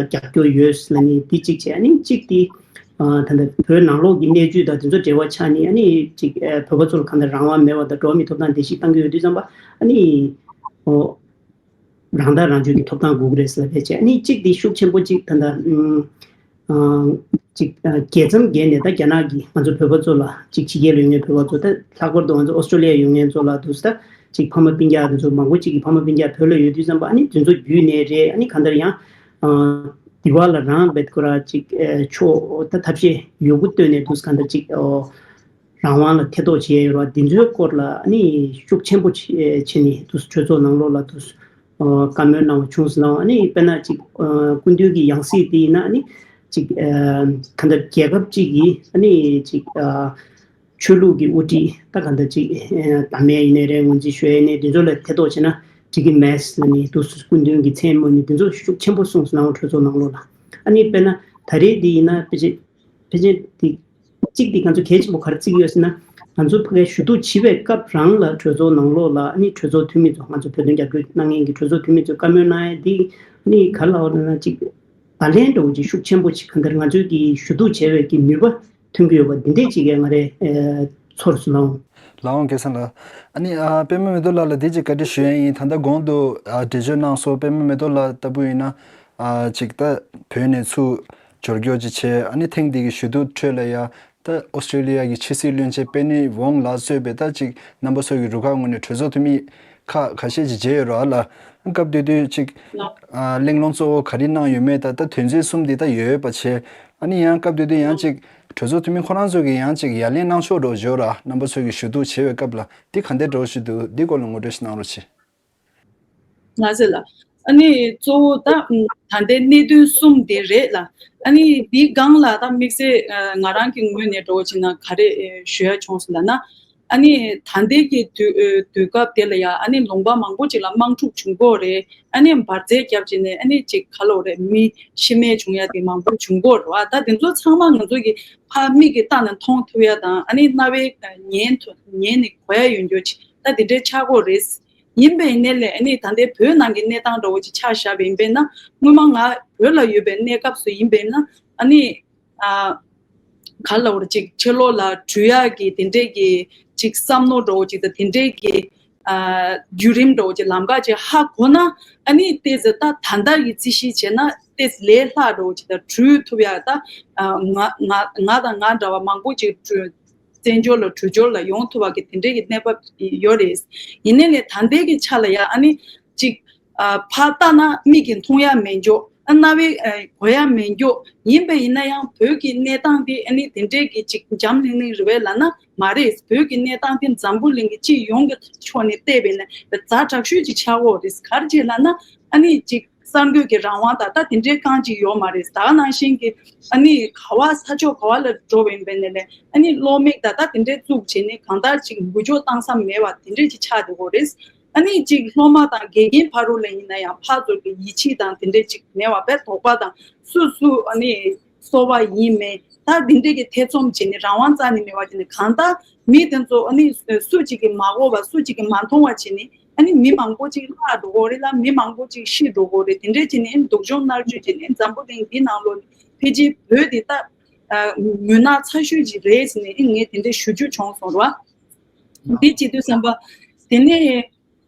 རྒྱབ་སྐྱོར་ཡོད་ལབ་ནི་འདི་གཅིག་བྱས། ཨ་ནི་གཅིག་འདི་ ཨ་ད་ལྟ་བོད་ནང་ལོགས་ཀྱི་གནས་ཚུལ་དང་དེ་ཚོ་འབྲེལ་བ་ཆགས་ནས་ཨ་ནི་ཅིག་ཨ་བོད་པ་ཚོ་ལ་གང་ལྟར་རང་དབང་མེད་པ་དང་འགྲོ་བ་མིའི་ཐོབ་ཐང་བརྡལ་བཤིག་བཏང་གི་ཡོད་དུས་ཙམ་པ་ཨ་ནི་ཨོ་རང་ཐག་རང་གཅོད་ཀྱི་ཐོབ་ཐང་དགོས་ཀྱི་རེད་ཟེར་བ་ཕལ་ཆེར་ཨ་ནི་གཅིག་དེ་ཤུགས་ཆེན་པོ་གཅིག་ད་ལྟ་ཨ་ཅིག་ཨ་རྒྱལ་མཚམས་བརྒལ་ནས་ད་རྒྱ་ནག་གིས་ང་ཚོ་བོད་པ་ཚོ་ལ་ཅིག་ཕྱི་རྒྱལ་ལ་ཡོད་མཁན་བོད་པ་ཚོ་ད་ལྷག་པར་དུ་ང་ཚོ་ཨོ་སི་ཀྲོ་ལི་ཡ་ཡོད་མཁན་ཚོ་ལ་དུས་ད་ཅིག་ཕ་མ་སྤུན་ཀྱག་དེ་ཚོ་མང་པོ་ཅིག་གི་ཕ་མ་སྤུན་ཀྱག་བོད་ལ་ཡོད་དུས་ཙམ་པ་ཨ་ནི་དེ་ཚོ་བརྒྱུད་ནས་རེད། ཨ་ནི་གང་ལྟར་ཡང་ཨ་དེ་བ་ལ་རང་བེད་ཁོ་ར་ཅིག་ཨ་ཕྱོགས་ད་ཐབས་ཤེས་ཡོད་རྒུ་བཏོན་ནས་དུས་གང་ལྟར་ཅིག་ཨོ་རང་དབང་ལ་ཐེ་གཏོགས་བྱས་ཡོད་ར། འདི་ཚོའི་སྐོར་ལ་ཨ་ནི་ཤུགས་ཆེན་པོ་བྱས་བྱས་ནས་དུས་གྲོས་ཚོགས་ནང་ལོགས་ལ་དུས་ཨ་བཀའ་མོལ་གནང་བ་བྱུང་སོང་། ཨ་ནི་དཔེར་ན་ཅིག་ཨ་སྐུ་མདུན་གྱི་ཡང་སྲིད་དེ་ཡིན་ན་ཨ་ནི་ཅིག་ཨ་གང་ལྟར་རྒྱལ་ཁབ་ཅིག་གི་ཨ་ནི་ཅིག་ཨ་ཆོས་ལུགས་ཀྱི་དབུ་ཁྲིད་ད་གང་ལྟར་ཅིག་ཨ་བདམས་ཡས་ཡིན་ནའི་རེད། ངོས་འཛིན་ཞུ་ཡས་ཡིན་ནའི་འདི་ཚོ་ལ་ཐེ་གཏོགས་བྱས་ན་འགྲིག་གི་མེད་ཟེར་ནས་དུས་སྐུ་མདུན་གྱི་མཚན་སྨོས་ནས་འདི་ཚོ་ཤུགས་ཆེན་པོ་གསུངས་སོང་གྲོས་ཚོགས་ནང་ལོགས་ལ། ཨ་ནི་དཔེར་ན་ད་རེས་འདི་ཡིན་ན་ཕལ་ཆེར་ཕལ་ཆེར་འདི་གཅིག་འདི་ང་ཚོ་གལ་ཆེན་པོ་ག་རེ་བརྩི་གི་ཡོད་ཟེར་ན། ང་ཚོ་ཕ་གིའི་ཞུ་གཏུག་བྱེད་པའི་སྐབས་རང་ལ་གྲོས་ཚོགས་ནང་ལོགས་ལ་ཨ་ནི་གྲོས་ཚོགས་འཐུས་མི་ཚོ་ང་ཚོ་བོད་དོན་རྒྱབ་སྐྱོར་གནང་མཁན་གྱི་གྲོས་ཚོགས་འཐུས་མི་ཚོས་བཀའ་མོལ་གནང་ཡས་འདི་ཨ་ནི་ག་རེ་ལབ་དགོས་ན་ཅིག་བརྡ་ལན་འདྲ་བོ་ཅིག་ཤུགས་ཆེན་པོ་ཅིག་གང་ལྟར་ང་ཚོའི་གི་ཞུ་གཏུག་བྱེད་པའི་གི་ནུས་པ་ཐོན་གྱི་ཡོད་པ་འདི་འདྲས་ཅིག་གི་ང་རེ་ཨེ་ཚོར་སོང་། ལགས་འོང་། ལགས་འོང་སྐལ་བཟང་ལགས། ཨ་ནི་ཨ་པད་མ་མེ་ཏོག་ལགས་ལ་འདི་ཅིག་བཀའ་འདྲི་ཞུ་ཡས་ཡིན། ད་ལྟ་གོང་དུ་ཨ་འགྲེལ་བརྗོད་གནང་སོང་། པད་མ་མེ་ཏོག་ལགས་ལྟ་བུ་ཡིན་ན་ཨ་ཅིག་ད་བོད་ནས་ཚུར་འབྱོར་སྐྱོར་ཅིག་བྱས། ཨ་ནི་ཐེངས་འདི་གི་ཞུ་གཏུག་ཁྲོད་ལ་ཡ་ད་ཨོ་སི་ཀྲོ་ལི་ཡ་གི་ཕྱི་སྲིད་བློན་ཆེན་པེ་ནི་ཝོང་ལགས་གཙོས་པའི་ད་ཅིག་རྣམ་པ་ཚོ་གི་རུ་ཁག་ངོས་ནས་གྲོས་ཚོགས་འཐུས་མི་ཁག་ཁ་ཤས་ཅིག་མཇལ་ཡོད་རེད་བ་ལགས། སྐབས་དེ་དུས་ཅིག་ཨ་གླེང་སློང་གཙོ་བོ་ག་རེ་གནང་ཡོད་མེད་ད་ད་དོན་ཚན་གསུམ་འདི་ད་ཡོད་པ་བྱས། ཨ་ནི་ཡང་སྐབས་དེ་དུས་ཡང་ཅིག་གྲོས་ཚོགས་འཐུས་མི་ཁོ་རང་ཚོ་གིས་ཡང་ཅིག་ཡ་ལན་གནང་ཕྱོགས་འགྲོ་བརྗོད་ར་རྣམ་པ་ཚོ་གིས་ཞུ་གཏུག་བྱེད་པའི་སྐབས་ལ་འདི་ག་འདྲ་འགྲོ་བཞིན་འདུག་འདི་སྐོར་ལ་ངོ་སྤྲོད་ཞིག་གནང་རོགས་གྱིས། ང་ཚོ་ལ་ཨ་ནི་གཙོ་བོ་ད་ད་ལྟའི་གནད་དོན་གསུམ་དེ་རེད་ལ། ཨ་ནི་འདི་སྒང་ལ་ད་དམིགས་བསལ་ང་རང་གི་ངོས་ནས་འགྲོ་བ་ཅིག་ན་ག་རེ་ཞུ་ཡ་བྱུང་སོང་ལབ་ན། ཨ་ནི་ད་ལྟའི་གི་དུས་དུས་སྐབས་དེ་ལ་ཡ་ཨ་ནི་ལུང་པ་མང་པོ་ཅིག་ལ་དམག་འཁྲུག་བྱུང་གོ་རེད། ཨ་ནི་འབར་རྫས་བརྒྱབ་བྱས་ནས་ཨ་ནི་ཅིག་ག་ལོ་རེད་མི་ཤི་རྨས་བྱུང་ཡ་དེ་མང་པོ་བྱུང་གོ་རེད་བ། ད་དེ་ཚོ་ཚང་མ་ང་ཚོ་གི་ཕ་མིག་གིས་བལྟས་ནས་མཐོང་ཐུབ་ཡ་དང་ཨ་ནི་རྣ་བས་ཉན་ཐུབ་ཉན་ནས་གོ་ཡ་ཡོད་འགྱོ་ཅིག་ད་དེ་འདྲའི་ཆགས་གོ་རེད། ཡིན་པའི་ནས་ལས་ཨ་ནི་ད་ལྟའི་བོད་ནང་གི་གནས་སྟངས་འདྲ་བོ་ཅིག་ཆ་བཞག་པ་ཡིན་པས་ན་སྔོན་མ་ང་བོད་ལ་ཡོད་པའི་གནས་སྐབས་སུ་ཡིན་པས་ན་ཨ་ནི་ཨ་ག་ལ་བར་ཅིག་ཕྱི་ལོགས་ལ་འགྲུལ་ཡག་གི་དེ་འདྲས་ཀྱི་ཅིག་བསམ་མནོ་འདྲ་བོ་ཅིག་དང་དེ་འདྲས་ཀྱི་ཨ་བརྒྱུད་རིམ་འདྲ་བོ་ཅིག་ལམ་ཁ་ཅིག་ཧ་གོ་ན་ཨ་ནི་ཏོག་ཙམ་ད་ད་ལྟ་ཡི་རྩིས་གཞི་བྱས་ན་ཏོག་ཙམ་ལས་སླ་འདྲ་བོ་ཅིག་དང་འགྲུལ་ཐུབ་ཡག་ད་ཨ་ང་ང་ང་དང་ང་འདྲ་བ་མང་པོ་ཅིག་འགྲུལ་བཙན་བྱོལ་ལ་འགྲུལ་བཞུད་ལ་ཡོང་ཐུབ་པ་གི་དེ་འདྲའི་གི་གནས་བབ་ཡོད་རེད། ཡིན་ནའི་ལས་ད་ལྟའི་གི་ཆ་ལ་ཡ་ཨ་ནི་ཅིག་ཨ་ཕར་ལྟ་ན་མིག་གིས་མཐོང་ཡ་མེད་འགྱོ། ཨ་རྣ་བས་ཨ་གོ་ཡ་མེད་འགྱོ། ཡིན་པ་ཡིན་ན་ཡང་བོད་ཀྱི་གནས་སྟངས་དེ་ཨ་ནི་དེ་འདྲའི་གི་ཅིག་འཇམ་ལིང་ལིང་རེད་པས་ལབ་ན་མ་རེད། བོད་ཀྱི་གནས་སྟངས་དེ་འཛམ་བུ་གླིང་གི་སྤྱི་ཡོངས་ཀྱི་ཕྱོགས་ནས་བལྟས་པས་ན་ཛ་དྲག་ཤོས་ཅིག་ཆགས་ཡོད་རེད། ག་རེ་བྱས་ལབ་ན་ཨ་ནི་ཅིག་གསར་འགོད་ཀྱི་རང་དབང་དང་ད་དེ་འདྲའི་རྐང་གཅིག་ཡོད་མ་རེད། ད་ག་ནང་བཞིན་གྱི་ཨ་ནི་ག་བ་ས་ཕྱོགས་ག་བ་ལ་འགྲོ་བ་ཡིན་པ་ནས་ལས་ཨ་ནི་གློག་མེ་ད་ད་དེ་འདྲའི་བཙུགས་བྱས་ནས་གང་ལྟར་ཅིག་འགུལ་སྐྱོད་བཏང་ས་མེད་པ་དེ་འདྲའི་ཅིག་ཆགས་བསྡད་ཡོད་རེད། ཨ་ནི་ཅིག་སློབ་མ་དང་དགེ་རྒན་བར་དུ་ལ་ཡིན་ན་ཡང་ཕར་ཚུར་གྱི་ཡིད་ཆེས་དང་དེ་འདྲའི་ཅིག་མེད་པ་བས་དོགས་པ་དང་སུ་སུ་ཨ་ནི་སོ་པ་ཡིན་མེད་ད་དེ་འདྲའི་གི་ཐེ་ཚོམ་བྱས་ནས་རང་དབང་རྩ་ནས་མེད་པ་བྱས་ནས་གང་ལྟར་མི་དེ་ཚོ་ཨ་ནི་སུ་གཅིག་གིས་མ་གོ་བ་སུ་གཅིག་གིས་མ་མཐོང་བ་བྱས་ནས། ཨ་ནི་མི་མང་པོ་ཅིག་བརླག་འགྲོ་གི་རེད་ལ་མི་མང་པོ་ཅིག་ཤི་འགྲོ་གི་རེད། དེ་འདྲས་བྱས་ནས་ཨ་ནི་སྡུག་སྦྱོང་མནར་གཅོད་བྱས་ནས་འཛམ་བུ་གླིང་འདི་ནང་ལོགས་ནས་ཕལ་ཆེར་བོད་འདི་ད་ཨ་མུན་ནག་ཚ་ཤོས་ཅིག་རེད་ཟེར་ནས་ཨ་ངས་དེ་འདྲས་ཞུ་རྒྱུ་བྱུང་སོང་ར། འདི་བྱེད་དུས་ཙམ་པ་དེ་ནས་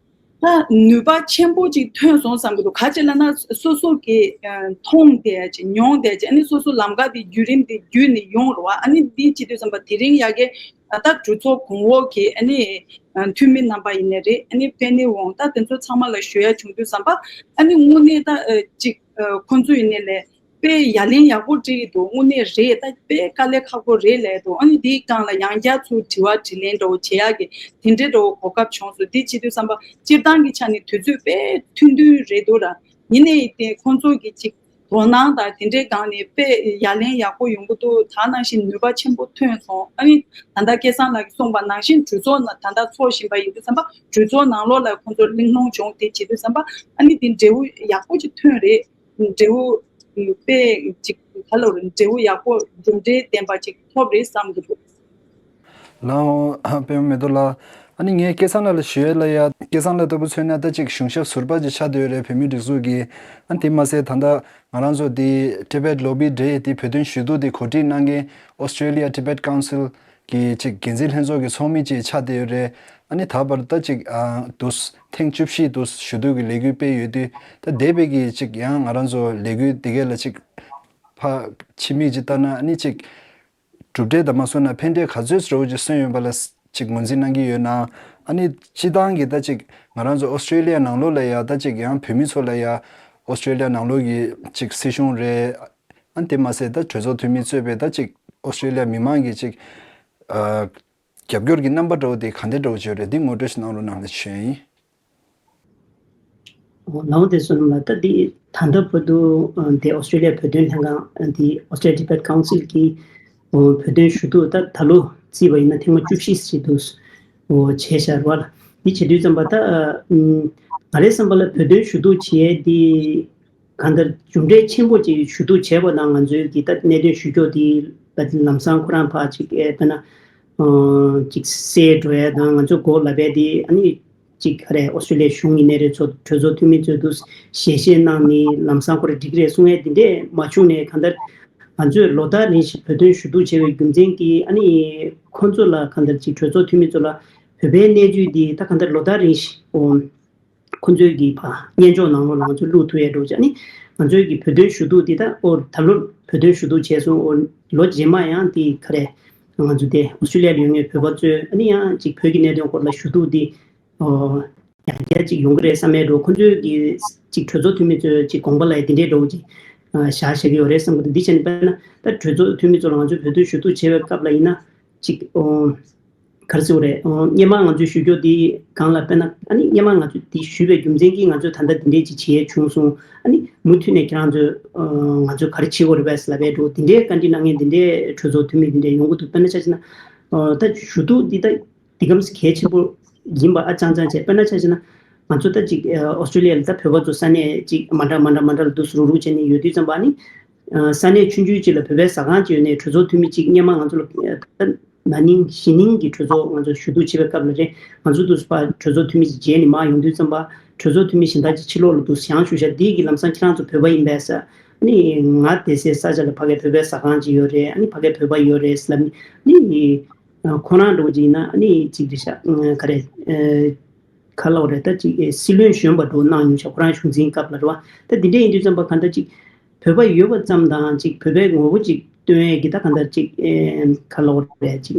ད་ནུས་པ་ཆེན་པོ་ཅིག་ཐོན་སོང་བསམ་གྱི་འདུག་ག་ཅི་ལབ་ན་སོ་སོ་གིས་ཨ་མཐོང་བསྡད་ཅིག་མྱོང་བསྡད་ཅིག་ཨ་ནི་སོ་སོ་ལམ་ཁ་འདི་བརྒྱུད་རིམ་འདི་བརྒྱུད་ནས་ཡོང་ར་བ། ཨ་ནི་འདི་བྱེད་དུས་ཙམ་པ་དེ་རིང་ཡ་གི་ད་གྲོས་ཚོགས་གོང་འོག་གི་ཨ་ནི་འཐུས་མི་རྣམ་པ་ཡིན་ནའི་རེད། ཨ་ནི་པེ་ནེ་ཝང་ད་དེ་ཚོ་ཚང་མ་ལ་ཞུ་ཡ་བྱུང་དུས་ཙམ་པ་ཨ་ནི་དངོས་གནས་ད་ཅིག་ཁོང་ཚོ་ཡིན་ནའི་ལས་དཔེ་ཡ་ལན་ཡག་པོ་སྤྲད་ཀྱི་འདུག་དངོས་གནས་རེད། ད་དཔེ་དཀའ་ལས་ཁག་པོ་རེད་ལབ་འདུག་ཨ་ནི་དེའི་སྒང་ལ་ཡང་བསྐྱར་ཚུར་དྲི་བ་དྲིས་ལན་འདྲ་བོ་བྱེད་ཡག་གི་དེ་འདྲའི་འདྲ་བོ་གོ་སྐབས་བྱུང་སོང་། དེ་བྱེད་དུས་ཙམ་པ་སྤྱིར་བཏང་གི་ཆ་ནས་དུས་ཚོད་དཔེ་ཐུང་ཐུང་རེད་འདུག་ར། ཡིན་ནའི་དེ་ཁོང་ཚོ་གི་ཅིག་དོ་སྣང་དང་དེ་འདྲའི་སྒང་ནས་དཔེ་ཡ་ལན་ཡག་པོ་ཡོང་གི་འདུག་ད་ནང་བཞིན་ནུས་པ་ཆེན་པོ་ཐོན་སོང་། ཨ་ནི་ད་ལྟ་སྐལ་བཟང་ལགས་ཀྱིས་གསུངས་པ་ནང་བཞིན་གྲོས་ཚོགས་ནང་ད་ལྟ་ཚོགས་བཞིན་པ་ཡིན་དུས་ཙམ་པ་གྲོས་ཚོགས་ནང་ལོགས་ལ་ཁོང་ཚོར་གླེང་སློང་བྱུང་། དེ་བྱེད་དུས་ཙམ་པ་ཨ་ནི་དེ་འབྲས་བུ་ཡག་པོ་ཅིག་ཐོན་རེད། འབྲས་བུ་དཔེ་ཅིག་ག་ལ་རེད། འབྲས་བུ་ཡག་པོ་གྲུབ་འབྲས་ལྡན་པ་ཅིག་ཐོབ་རེད་བསམ་གྱི་འདུག་ལགས་འོང་། པད་མ་མེ་ཏོག་ལགས། ཨ་ནི་ངས་སྐལ་བཟང་ལགས་ལ་ཞུ་ཡས་ལ་ཡ། སྐལ་བཟང་ལགས་ལྟ་བུ་མཚོན་ན་ད་ཅིག་གཞུང་ཞབས་ཟུར་པ་ཅིག་ཆགས་བསྡད་ཡོད་རེད། བོད་མིའི་སྒྲིག་འཛུགས་ཀྱི། ཨ་ནི་དེ་མ་ཟད་ད་ལྟ་ང་རང་ཚོ་དེ་Tibet Lobby Day དེ་བོད་དོན་ཞུ་གཏུག་དེ་གོ་སྒྲིག་གནང་མཁན་Australia Tibet Council གི་ཅིག་འགན་འཛིན་ལྷན་ཚོགས་ཀྱི་ཚོགས་མི་ཅིག་ཆགས་བསྡད་ཡོད་རེད། ཨ་ནི་ད་བར་ད་ཅིག་ཨ་དུས་ཐེངས་བཅུ་བཞི་དུ་ཞུ་གཏུག་གི་ལས་འགུལ་སྤེལ་ཡོད་དུས། ད་འདས་པའི་གི་ཅིག་ཡང་ང་རང་ཚོ་ལས་འགུལ་དེ་གས་ལ་ཅིག་ཕར་ཕྱི་མིག་ཅིག་ལྟ་ན། ཨ་ནི་ཅིག་གྲུབ་འབྲས་དང་མ་སོང་ན་ཕན་འབྲས་ག་ཚོད་ཅིག་འགྲོ་གི་ཅིག་སོན་ཡོད་པ་ལ་ཅིག་ངོས་འཛིན་གནང་གི་ཡོད་ན། ཨ་ནི་སྤྱི་བཏང་གི་ད་ཅིག་ང་རང་ཚོ་ཨོ་སི་ཀྲེ་ལི་ཡ་ནང་ལོགས་ལ་ཡ་ད་ཅིག་ཡང་བོད་མི་ཚོ་ལ་ཡ་ཨོ་སི་ཀྲེ་ལི་ཡ་ནང་ལོགས་ཀྱི་ཅིག་སྲིད་གཞུང་རེད། ཨ་ནི་དེ་མ་ཟད་ད་གྲོས་ཚོགས་འཐུས་མི་གཙོས་པའི་ད་ཅིག་ཨོ་སི་ཀྲེ་ལི་ཡ་མི་མང་གི་ཅིག་ཨ་རྒྱབ་སྐྱོར་གྱི་རྣམ་པ་འདྲ་བོ་དེ་ག་འདྲ་འདྲ་བོ་ཅིག་ཡོད་རེད། འདི་ངོ་སྤྲོད་ཞིག་གནང་རོགས་གནང་ལ་ཞུ་ཡ་ཡིན། ལའོ་དེ་སོ་ནམ་ལ། ད་འདི་ད་ལྟ་བར་དུ་ཨ་འདི་ཨོ་སི་ཀྲེ་ལི་ཡ་བོད་དོན་ལྷན་ཁང་འདི་Australia Tibet Council གི་ཨོ་བོད་དོན་ཞུ་གཏུག་ད་ད་ལོ་བརྩིས་པ་ཡིན་ན་ཐེངས་མ་བཅུ་བཞི་ཞིག་ཏུ་ཨོ་བྱས་བཞག་རེད་བ། འདི་བྱེད་དུས་ཙམ་པ་ད་ཨ་ང་རའི་བསམ་པ་ལ་བོད་དོན་ཞུ་གཏུག་བྱེད་ཡས་འདི་གང་ལྟར་མཇུག་འབྲས་ཆེན་པོ་ཅིག་ཞུ་གཏུག་བྱས་པ་དང་། ང་ཚོའི་གི་ད་གནད་དོན་ཞུ་ཕྱོགས་དེ་ད་ལམ་སང་ཁོ་རང་ཕར་ཅིག་ཨེ་དཔེར་ན་ཨ་ཅིག་སེལ་འགྲོ་ཡ་དང་། ང་ཚོ་མགོ་ལབ་ཡ་དེ་ཨ་ནི་ཅིག་ག་རེ་ཨོ་སི་ཀྲེ་ལི་ཡའི་གཞུང་ཡིན་ནའི་རེད། ཚོ་གྲོས་ཚོགས་འཐུས་མི་ཚོས་འདུག་ཞལ་བཞེས་གནང་ནས་ལམ་སང་ཁོ་རང་འགྲིག་གི་རེད་གསུང་ཡ་དེ་འདྲས་མ་བྱུང་ནས། གང་ལྟར་ང་ཚོས་ལོ་ལྟར་རིང་ཞིག་བོད་དོན་ཞུ་གཏུག་བྱས་པའི་རྒྱུ་མཚན་གྱིས་ཨ་ནི་ཁོ་ཚོ་ལ་གང་ལྟར་ཅིག་གྲོས་ཚོགས་འཐུས་མི་ཚོ་ལ་བོད་པའི་གནས་ཚུལ་འདི་ད་གང་ལྟར་ལོ་ལྟར་རིང་ཞིག་ཨོ་ཁོ་ཚོའི་གི་ཕ་སྙན་ཅོག་ནང་ལོགས་ལ་ང་ཚོས་བླུག་ཐུབ་ཡས་འགྲོ་བྱས། ཨ་ནི་ང་ཚོའི་གི་བོད་དོན་ཞུ་གཏུག་འདི་ད་ཨོ་ད་ལོ་བོད་དོན་ཞུ་གཏུག་བྱས་སོང་། ཨོ་ལོ་རྗེས་མ་ཡང་འདི་ག་རེ་ང་ཚོ་དེ་ཨོ་སི་ཀྲེ་ལི་ཡ་ལ་ཡོད་མཁན་བོད་པ་ཚོས་ཨ་ནི་ཡང་ཅིག་བོད་ཀྱི་གནད་དོན་སྐོར་ལ་ཞུ་གཏུག་འདི་ཨོ་ཡང་བསྐྱར་ཅིག་ཡོང་གི་རེད་བསམ་ཡས་འགྲོ། ཁོ་ཚོའི་གི་ཅིག་གྲོས་ཚོགས་འཐུས་མི་ཚོས་ཅིག་དགོངས་པ་ལ་ཡ་འདི་འདྲས་འགྲོ་ཅིག་ཨ་བཞག་བཞག་གི་ཡོད་རེད་བསམ་གི་འདུག་འདི་བྱས་ནས་དཔེར་ན་ད་གྲོས་ཚོགས་འཐུས་མི་ཚོ་ལ་ང་ཚོས་བོད་དོན་ཞུ་གཏུག་བྱེད་པའི་སྐབས་ལ་ཡིན་ན་ཅིག་ཨོ་ག་རེ་ཟེར་དགོས་རེད། ཨོ་སྔོན་མ་ང་ཚོས་ཞུ་རྒྱུ་དེ་སྒང་ལ་དཔེར་ན་ཨ་ནི་སྔོན་མ་ང་ཚོས་དེ་ཞུས་པའི་རྒྱུ་མཚན་གྱིས་ང་ཚོས་ད་ལྟ་འདི་འདྲས་ཅིག་བྱེད་ཡས་བྱུང་སོང་། ཨ་ནི་མུ་མཐུད་ནས་ཁྱེད་རང་ཚོས་ཨོ་ང་ཚོས་ག་རེ་བྱེད་དགོས་རེད་པས་ལབ་པའི་འགྲོ་དེ་འདྲའི་བཀའ་འདྲི་གནང་མཁན་དེ་འདྲའི་གྲོས་ཚོགས་འཐུས་མི་དེ་འདྲའི་ཡོང་གི་འདུག་དཔེར་ན་ཆ་བཞག་ན་ཨོ་ད་ཞུ་གཏུག་འདི་ད་འདི་གམ་གལ་ཆེན་པོ་ཡིན་པ་ཨ་ཅང་ཅང་བྱས། དཔེར་ན་ཆ་བཞག་ན་ང་ཚོ་ད་ཅིག་ཨོ་སི་ཀྲེ་ལི་ཡ་ལ་ད་བོད་པ་ཚོ་ས་གནས་ཅིག་མ་འདྲ་མ་འདྲ་མ་འདྲ་ལ་འདུག་རུག་རུག་བྱས་ནས་ཡོད་དུས་ཙམ་པ་ནི། ཨ་ས་གནས་ཆུང་ཆུང་ཅིག་ལ་བོད་པའི་ཟ་ཁང་ཅིག་ཡོད་ནའི་གྲོས་ཚོགས་འཐུས་མི་ཅིག་སྔོན་མ་ང་ཚོ་ལ་ཨ་ད་ན་ནིང་གཞེས་ནིང་གི་གྲོས་ཚོགས་ང་ཚོ་ཞུ་གཏུག་བྱེད་པའི་སྐབས་ལ་རེད། ང་ཚོ་འདུག་སེ་ཕར་གྲོས་ཚོགས་འཐུས་མི་ཅིག་མཇལ་ནས་མར་ཡོང་དུས་ཙམ་པ་གྲོས་ཚོགས་འཐུས་མི་གཞན་དག་ཅིག་ཕྱི་ལོགས་ལ་འདུག་སེ་བཞེངས་བཞུགས་ཤག་འདི་གི་ལམ་སང་ཁྱེད་རང་ཚོ་བོད་པ་ཡིན་པས་ཟེར། ཨ་ནི་ང་བསྡད་སའི་ས་ཆ་ལ་ཕ་གིའི་བོད་པའི་ཟ་ཁང་ཅིག་ཡོད་རེད། ཨ་ནི་ཕ་གིའི་བོད་པ་ཡོད་རེད་ལབ་ནས། ཨ་ནི་ཁོ་རང་འདྲ་བོ་ཅིག་ཡིན་ན་ཨ་ནི་ཅིག་རེད་ཤག་ག་རེ་ཨ་ག་ལབ་དགོས་རེད། ད་ཅིག་ཨེ་སྲིད་བློན་གཞོན་པ་འདྲ་བོ་གནང་མྱོང་ཤག་ཁོ་རང་གཞུང་འཛིན་སྐབས་ལ་རེད་བ། ད་འདི་འདྲས་ཡིན་དུས་ཙམ་པ་གང་ལྟར་ཅིག་བོད་པ་ཡོད་པ་ཙམ་དང་ཅིག་བོད་པའི་ངོ་བོ་ཅིག་སྟོན་ཡས་ཀྱི་ད་གང་ལྟར་ཅིག་ཨེ་ག་ལབ་དགོས་རེད། ཅིག་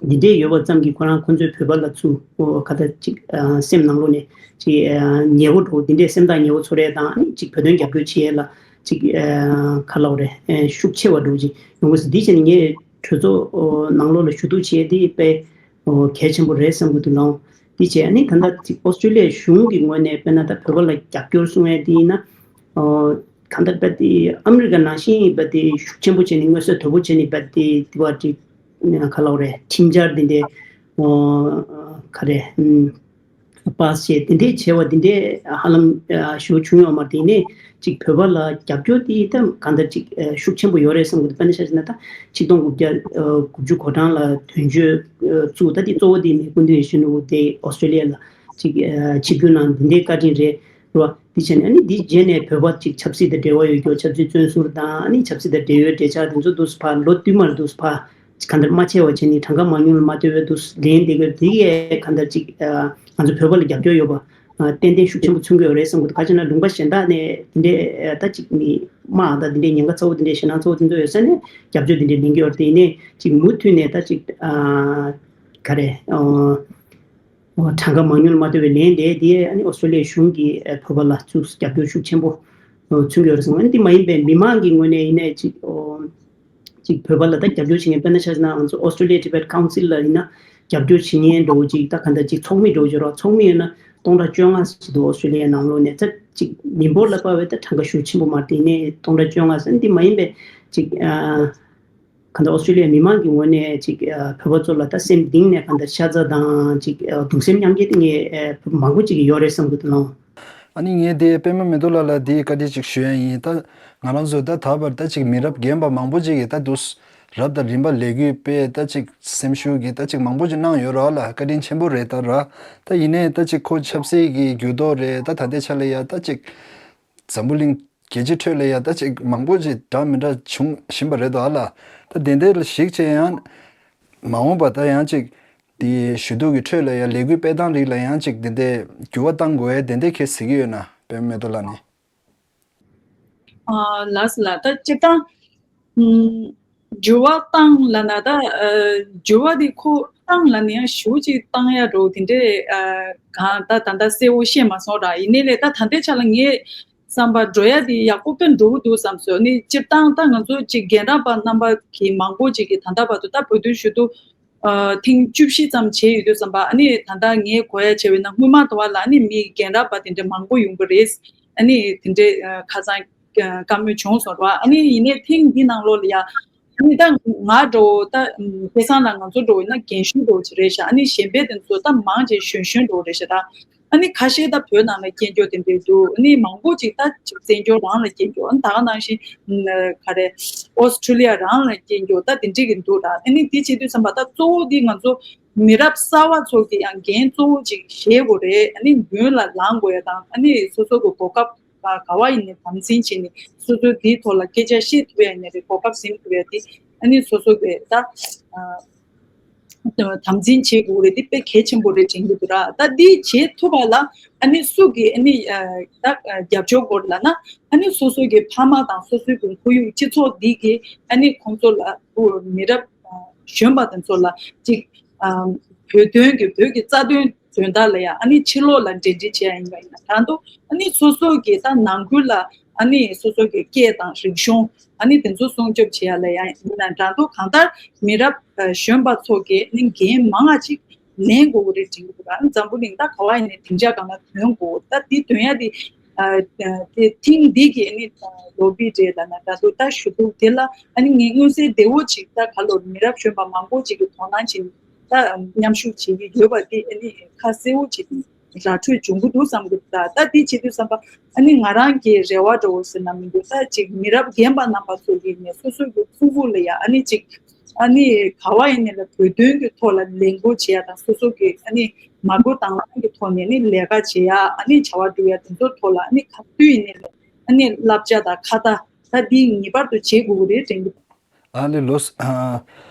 འདི་འདྲས་ཡོད་པ་ཙམ་གྱིས་ཁོ་རང་ཁོ་ཚོའི་བོད་པ་ལ་ཚུར་ཨོ་ག་ད་ཅིག་ཨ་སེམས་ནང་ལོགས་ནས་ཅིག་ཨ་ཉེ་བོ་འདྲ་བོ་འདི་འདྲས་སེམས་ཐག་ཉེ་བོ་ཚོར་ཡས་དང་། ཨ་ནི་ཅིག་བོད་དོན་རྒྱབ་སྐྱོར་བྱེད་ཡས་ལ་ཅིག་ཨ་ག་ལབ་དགོས་རེད། ཨེ་ཤུགས་ཆེ་བ་འདྲ་བོ་ཅིག་ཡོང་གི་ཟེར། འདི་བྱས་ནས་ངས་གྲོས་ཚོགས་ཨོ་ནང་ལོགས་ལ་ཞུ་གཏུག་བྱེད་ཡས་འདི་དཔེ་ཨོ་གལ་ཆེན་པོ་རེད་བསམ་གྱི་འདུག་ལགས། འདི་བྱས་ཨ་ནི་ད་ལྟ་ཅིག་ཨོ་སི་ཀྲེ་ལི་ཡའི་གཞུང་གི་ངོས་ནས་དཔེར་ན་ད་བོད་པ་ལ་རྒྱབ་སྐྱོར་གསུང་ཡས་འདི་ཡིན་ན་ཨོ་གང་ལྟར་རྦད་དེ་ཨ་མི་རི་ཀ་ནང་བཞིན་རྦད་དེ་ཤུགས་ཆེན་པོ་བྱས་ནས་མངོན་གསལ་དོད་པོ་བྱས་ནས་རྦད་དེ་དེ་བ་དེ་ག་ལབ་དགོས་རེད། ཁྲིམས་འཆར་འདི་འདྲའི་ཨོ་ག་རེ་ཨམ་པཱ་སི་བྱས་འདི་འདྲའི་བྱས་པ་འདི་འདྲའི་ཧ་ལམ་ཨ་ཞེ་པོ་བྱུང་ཡོད་མ་རེད། དེ་ནས་ཅིག་བོད་པ་ལ་རྒྱབ་སྐྱོར་དེ་ད་གང་ལྟར་ཅིག་ཨ་ཤུགས་ཆེན་པོ་ཡོད་རེད་བསམ་གྱི་འདུག་དཔེར་ན་ཆ་བཞག་ན་ད་ཆིག་སྟོང་དགུ་བརྒྱ་ཨ་དགུ་བཅུ་གོ་གྲངས་ལ་དོན་གཅོད་ཨ་བཙུགས། ད་དེ་གཙོ་བོ་དེ་མི་སྐུ་མདུན་ཡིད་བཞིན་ནོར་བུ་དེ་ཨོ་སི་ཀྲེ་ལི་ཡ་ལ་ཅིག་ཨ་ཆིབས་བསྒྱུར་གནང་འདི་འདྲའི་བཀའ་དྲིན་རེད། རེད་བ། དེ་བྱས་ནས་ཨ་ནི་འདི་རྗེས་ནས་བོད་པ་ཅིག་ཆབ་སྲིད་དང་འབྲེལ་བ་ཡོད་རྒྱུ། ཆབ་སྲིད་བཙོན་ཟུར་དང་ཨ་ནི་ཆབ་སྲིད་དང་འབྲེལ་ཡོད་འབྲེལ་ཆགས་དེ་ཚོ་འདུག་སེ་ཕར་ལོ་བསྟུད་མར་འདུག་སེ་ཕར་གང་ལྟར་མ་ཆད་པ་བྱས་ནས་གྲངས་ཀ་མང་ཉུང་ལ་མ་ལྟོས་པའི་འདུག་སེ་ལེན་བསྡད་དགོས། དེ་གས་གང་ལྟར་ཅིག་ཨ་ང་ཚོ་བོད་པ་ལ་རྒྱབ་སྐྱོར་ཡོད་པ་ཨ་ཏན་ཏན་ཤུགས་ཆེན་པོ་མཚོན་གྱི་ཡོད་རེད་བསམ་གྱི་འདུག་ག་ཅི་ན་ལུང་པ་གཞན་དག་ནས་དེ་འདྲའི་ཨ་ད་ཅིག་མི་དམངས་དང་དེ་འདྲའི་ཉེན་ཁ་ཚ་བོ་དེ་འདྲའི་ཞེད་སྣང་ཚ་བོ་དེ་ཚོ་ཡོད་ས་ནས་རྒྱབ་སྐྱོར་དེ་འདྲའི་ལེན་གྱི་ཡོད་རེད། དེ་ནས་ཅིག་མུ་མཐུད་ནས་ད་ཅིག་ཨ་ག་རེ་ཨ། གྲངས་ཀ་མང་ཉུང་ལ་མ་ལྟོས་པའི་ལན་དེ་དེ་ཨ་ནི་ཨོ་སི་ཀྲོ་ལི་ཡའི་གཞུང་གིས་ཨ་བོད་པ་ལ་ཚུར་རྒྱབ་སྐྱོར་ཤུགས་ཆེན་པོ་ཨ་མཚོན་གྱི་ཡོད་རེད་གསུངས། ཨ་ནི་དེ་མ་ཡིན་པའི་མི་མང་གི་ངོས་ནས་ཡིན་ནའི་ཅིག་ཨོ་ཅིག་བོད་པ་ལ་ད་རྒྱབ་སྐྱོར་བྱེད་མཁན་དཔེར་ན་ཆ་བཞག་ན་ང་ཚོ་ཨོ་སི་ཀྲོ་ལི་ཡ་ཊི་བེཊ་ཀའུན་སིལ་ལ་ཡིན་ན་རྒྱབ་སྐྱོར་བྱེད་མཁན་འདྲ་བོ་ཅིག་ད་ག་འདྲ་ཅིག་ཚོགས་མི་འདྲ་བོ་ཅིག་རོགས་ཚོགས་མི་ཡོད་ན་སྟོང་ཕྲག་བཅོ་ལྔ་ཅིག་འདུག་ཨོ་སི་ཀྲོ་ལི་ཡའི་ནང་ལོགས་ནས་ད་ཅིག་མི་འབོར་ལ་དཔག་པའི་ད་གྲངས་ཀ་ཤུགས་ཆེན་པོ་མ་རེད། དེ་ནས་སྟོང་ཕྲག་བཅོ་ལྔ་ཟེར་ན་དེ་མ་ཡིན་པའི་ཅིག་ཨ། གང་ལྟར་ཨོ་སི་ཀྲོ་ལི་ཡའི་མི་མང་གི་ངོས་ནས་ཅིག་ཨ་བོད་པ་ཚོ་ལ་ད་སེམས་གཏིང་ནས་གང་ལྟར་ཤ་ཚ་དང་ཅིག་ཨ་གདུང་སེམས་མཉམ་སྐྱེད་དེ་ངས་ཨ་མང་པོ་ཅིག་ཡོད་རེད་བསམ་གྱི་འདུག་ལགས། ཨ་ནི་ངས་དེ་པད་མ་མེ་ཏོག་ལགས་ལ་དེའི་བཀའ་འདྲི་ཅིག་ཞུ་ཡ་ཡིན། ད་ང་རང་ཚོ་ད་ད་བར་ད་ཅིག་མི་རབས་རྒན་པ་མང་པོ་ཅིག་གིས་ད་དུས་ རབ་དང་རིམ་པ་ལས་འགུལ་སྤེལ་ད་ཅིག་སེམས་ཤུགས་ཀྱི་ད་ཅིག་མང་པོ་ཅིག་གནང་ཡོད་ར་ལ། བཀའ་དྲིན་ཆེན་པོ་རེད་ད་ར། ད་ཡིན་ནའི་ད་ཅིག་ཁོ་ཆབ་སྲིད་ཀྱི་འགྱུར་ལྡོག་རེད། ད་ད་ལྟའི་ཆ་ལ་ཡ་ད་ཅིག་འཛམ་བུ་གླིང་རྒྱལ་སྤྱིའི་ཁྲོད་ལ་ཡ་ད་ཅིག་མང་པོ་ཅིག་འདྲ་མི་འདྲ་བྱུང་བཞིན་པ་རེད་དོ་ཨ་ལ། ད་དེ་འདྲ་ལ་གཞིགས་བྱས་ཡང་མ་འོངས་པ་ད་ཡང་ཅིག་དེ་ཞུ་གཏུག་གི་ཁྲོད་ལ་ཡ་ལས་འགུལ་སྤེལ་སྟངས་རིགས་ལ་ཡང་ཅིག་དེ་འདྲ་འགྱུར་བ་གཏང་དགོས་ཡ་དེ་འདྲ་གལ་སྲིད་ཀྱི་ཡོད་ན་པད་མ་མེ་ཏོག་ལགས་ནས། ཨ་ལགས་སོ་ལགས། ད་སྤྱིར་བཏང་ཨུམ་འགྱུར་བ་བཏང་ལབ་ན་ད་ཨ་འགྱུར་བ་དེ་ཁོ་བཏང་ལབ་ན་ཡང་ཞེ་པོ་ཅིག་བཏང་ཡ་འདྲ་བོ་དེ་འདྲས་ཨ་གང་ད་ད་ལྟ་གསལ་བོ་ཤེས་མ་སོང་ར། ཡིན་ནའི་ལས་ད་ད་ལྟའི་ཆ་ལ་ངས་བསམ་པ་འགྲོ་ཡ་དེ་ཡག་པོ་དཔེ་འགྲོ་གི་འདུག་བསམ་སོང་། ནི་སྤྱིར་བཏང་ད་ང་ཚོ་ཅིག་རྒན་རབས་པ་རྣམ་པ་གི་མང་པོ་ཅིག་གིས་ད་ལྟ་བར་དུ་ད་བོད་དོན་ཞུ་གཏུག་ཨ་ཐེངས་བཅུ་བཞི་ཙམ་བྱས་ཡོད་དུས་ཙམ་པ། ཨ་ནི་ད་ལྟ་ངས་གོ་ཡ་བྱས་པ་ཡིན་ན་སྔོན་མ་དུ་བ་ལ་ཨ་ནི་མི་རྒན་རབས་པ་དེ་འདྲ་མང་པོ་ཡོང་གི་རེད། ཨ་ནི་དེ་འདྲའི་ཨ་ཁ་སང་ཨ་བཀའ་མོལ་བྱུང་སོང་ར། ཨ་ནི་ཡིན་ནའི་ཐེངས་འདི་ནང་ལོགས་ལ་ཡ་ཨ་ནི་ད་ང་འདྲ་བོ་ད་ཨམ་སྐལ་བཟང་ལགས་ང་ཚོ་འདྲ་བོ་ཡིན་ན་རྒན་གཞོན་འདྲ་བོ་ཅིག་རེད་ཤག་ཨ་ནི་གཞན་པའི་དེ་ཚོ་ད་མང་ཆེ་གཞོན་གཞོན་འདྲ་བོ་རེད་ཤག་ད། ཨ་ནི་ཁ་ཤས་ད་བོད་ནང་ལ་སྐྱེས་མགྱོགས་དེ་འདྲ་འདུག་ཨ་ནི་མང་པོ་ཅིག་ད་ཅིག་བཙན་བྱོལ་རང་ལ་སྐྱེས་མགྱོགས། ཨ་ནི་ད་ག་ནང་བཞིན་ཨ་ག་རེ་ཨོ་སི་ཁྲུ་ལི་ཡ་རང་ལ་སྐྱེས་མགྱོགས་ད་དེ་འདྲ་གི་འདུག་ད་ཨ་ནི་དེ་བྱེད་དུས་ཙམ་པ་ད་གཙོ་བོ་འདི་ང་ཚོ་མི་རབས་གསར་བ་ཚོ་གི་ཡང་འགན་གཙོ་བོ་ཅིག་བཞེས་དགོས་རེད། ཨ་ནི་མདུན་ལ་ལངས་དགོས་ཡ་དང་ཨ་ནི་སོ་སོ་གི་གོ་སྐབས་ག་བ་ཡིན་ནའི་དམ་འཛིན་བྱས་ནས་སོ་སོ་འདིའི་ཐོག་ལ་སྐད་ཆ་བཤད་ཐུབ་ཡ་ཡིན་ནའི་རེད། གོ་སྐབས་ཟིན་ཐུབ་ཡ་དེ་ཨ་ནི་སོ་སོ་གི་ད་ཨ། དམ་འཛིན་བྱེད་དགོས་རེད། འདི་དཔེ་གལ་ཆེན་པོ་རེད་དྲན་གྱི་འདུག་ར། ད་འདི་བྱེད་ཐུབ་པ་ལ་ཨ་ནི་སུ་གིས་ཨ་ནི་ཨ་ད་རྒྱབ་སྐྱོར་དགོས་ལབ་ན་ཨ་ནི་སོ་སོ་གི་ཕ་མ་དང་སོ་སོའི་གི་ཁོར་ཡུག་སྤྱི་ཚོགས་འདི་གི་ཨ་ནི་ཁོང་ཚོ་ལ་མི་རབས་གཞོན་པ་དེ་ཚོ་ལ་ཅིག་བོད་དོན་གི་བོད་ཀྱི་རྩ་དོན་དོན་དག་ལ་ཡང་ཨ་ནི་ཕྱི་ལོགས་ལ་འབྲེལ་འདྲིས་བྱེད་ཡ་ཡིན་པ་ཡིན་ན་འདྲ་འདུག་ཨ་ནི་སོ་སོ་གི་ད་ནང་ཁུལ་ལ་ཨ་ནི་སོ་སོ་གི་སྐད་དང་རིག་གཞུང་ཨ་ནི་དེ་ཚོ་སྲུང་སྐྱོབ་བྱེད་ཡ་ལ་ཡང་ཡིན་ན་འདྲ་འདུག་གང་ལྟར་མི་རབས་གཞོན་པ་ཚོ་གིས་ཨ་ནི་འགན་མང་ང་ཅིག་ལེན་དགོས་ཀྱི་རེད་དྲན་གྱི་འདུག་ཨ་ནི་འཛམ་བུ་གླིང་ད་ག་བ་ཡིན་ནའི་སྡིངས་ཆ་སྒང་ལ་ཐོན་དགོས། ད་འདི་ཐོན་ཡ་དེ་དེ་ཐེངས་འདི་གི་ཨ་ནི་ལོ་བི་རེད་ལབ་ན་འདྲ་འདུག་ད་ཞུ་གཏུག་དེ་ལ་ཨ་ནི་ངས་མངོན་གསལ་དོད་པོ་ཅིག་ད་ག་ལོར་མི་རབས་གཞོན་པ་མང་པོ་ཅིག་གིས་དོ་སྣང་བྱེད། ད་མཉམ་ཞུགས་བྱེད་ཀྱི་ཡོད་པ་དེ་ཨ་ནི་ཁ་གསལ་བོ་བྱེད་ར་འཕྲོད་བྱུང་གི་འདུག་བསམ་གྱི་འདུག་ད་ད་དེ་བྱེད་དུས་ཙམ་པ་ཨ་ནི་ང་རང་གི་རེ་བ་འདྲ་བོ་ཟེར་ན་མི་འདུག་ད་ཅིག་མི་རབས་རྒན་པ་རྣམ་པ་ཚོ་གིས་ནས་སོ་སོ་གི་ཕྲུ་གུ་ལ་ཡ་ཨ་ནི་ཅིག་ཨ་ནི་ག་བ་ཡིན་ནའི་ལ་བོད་དོན་གྱི་ཐོག་ལ་ལས་འགུལ་བྱེད་ཡ་དང་སོ་སོ་གི་ཨ་ནི་མ་བསྐུལ་དང་བླངས་ཀྱི་ཐོག་ནས་ནི་ལས་ཀ་བྱེད་ཡ་ཨ་ནི་བྱ་བ་སྒྲུབ་ཡ་དེ་ཚོ་ཐོག་ལ་ཨ་ནི་ག་དུས་ཡིན་ནའི་ལ་ཨ་ནི་བསླབ་བྱ་དང་ཁ་བརྡ་ད་འདི་ངེས་པར་དུ་བྱེད་དགོས་ཀྱི་རེད་དྲན་གྱི་འདུག་ཨ་ལེ་ལོས། ཨ་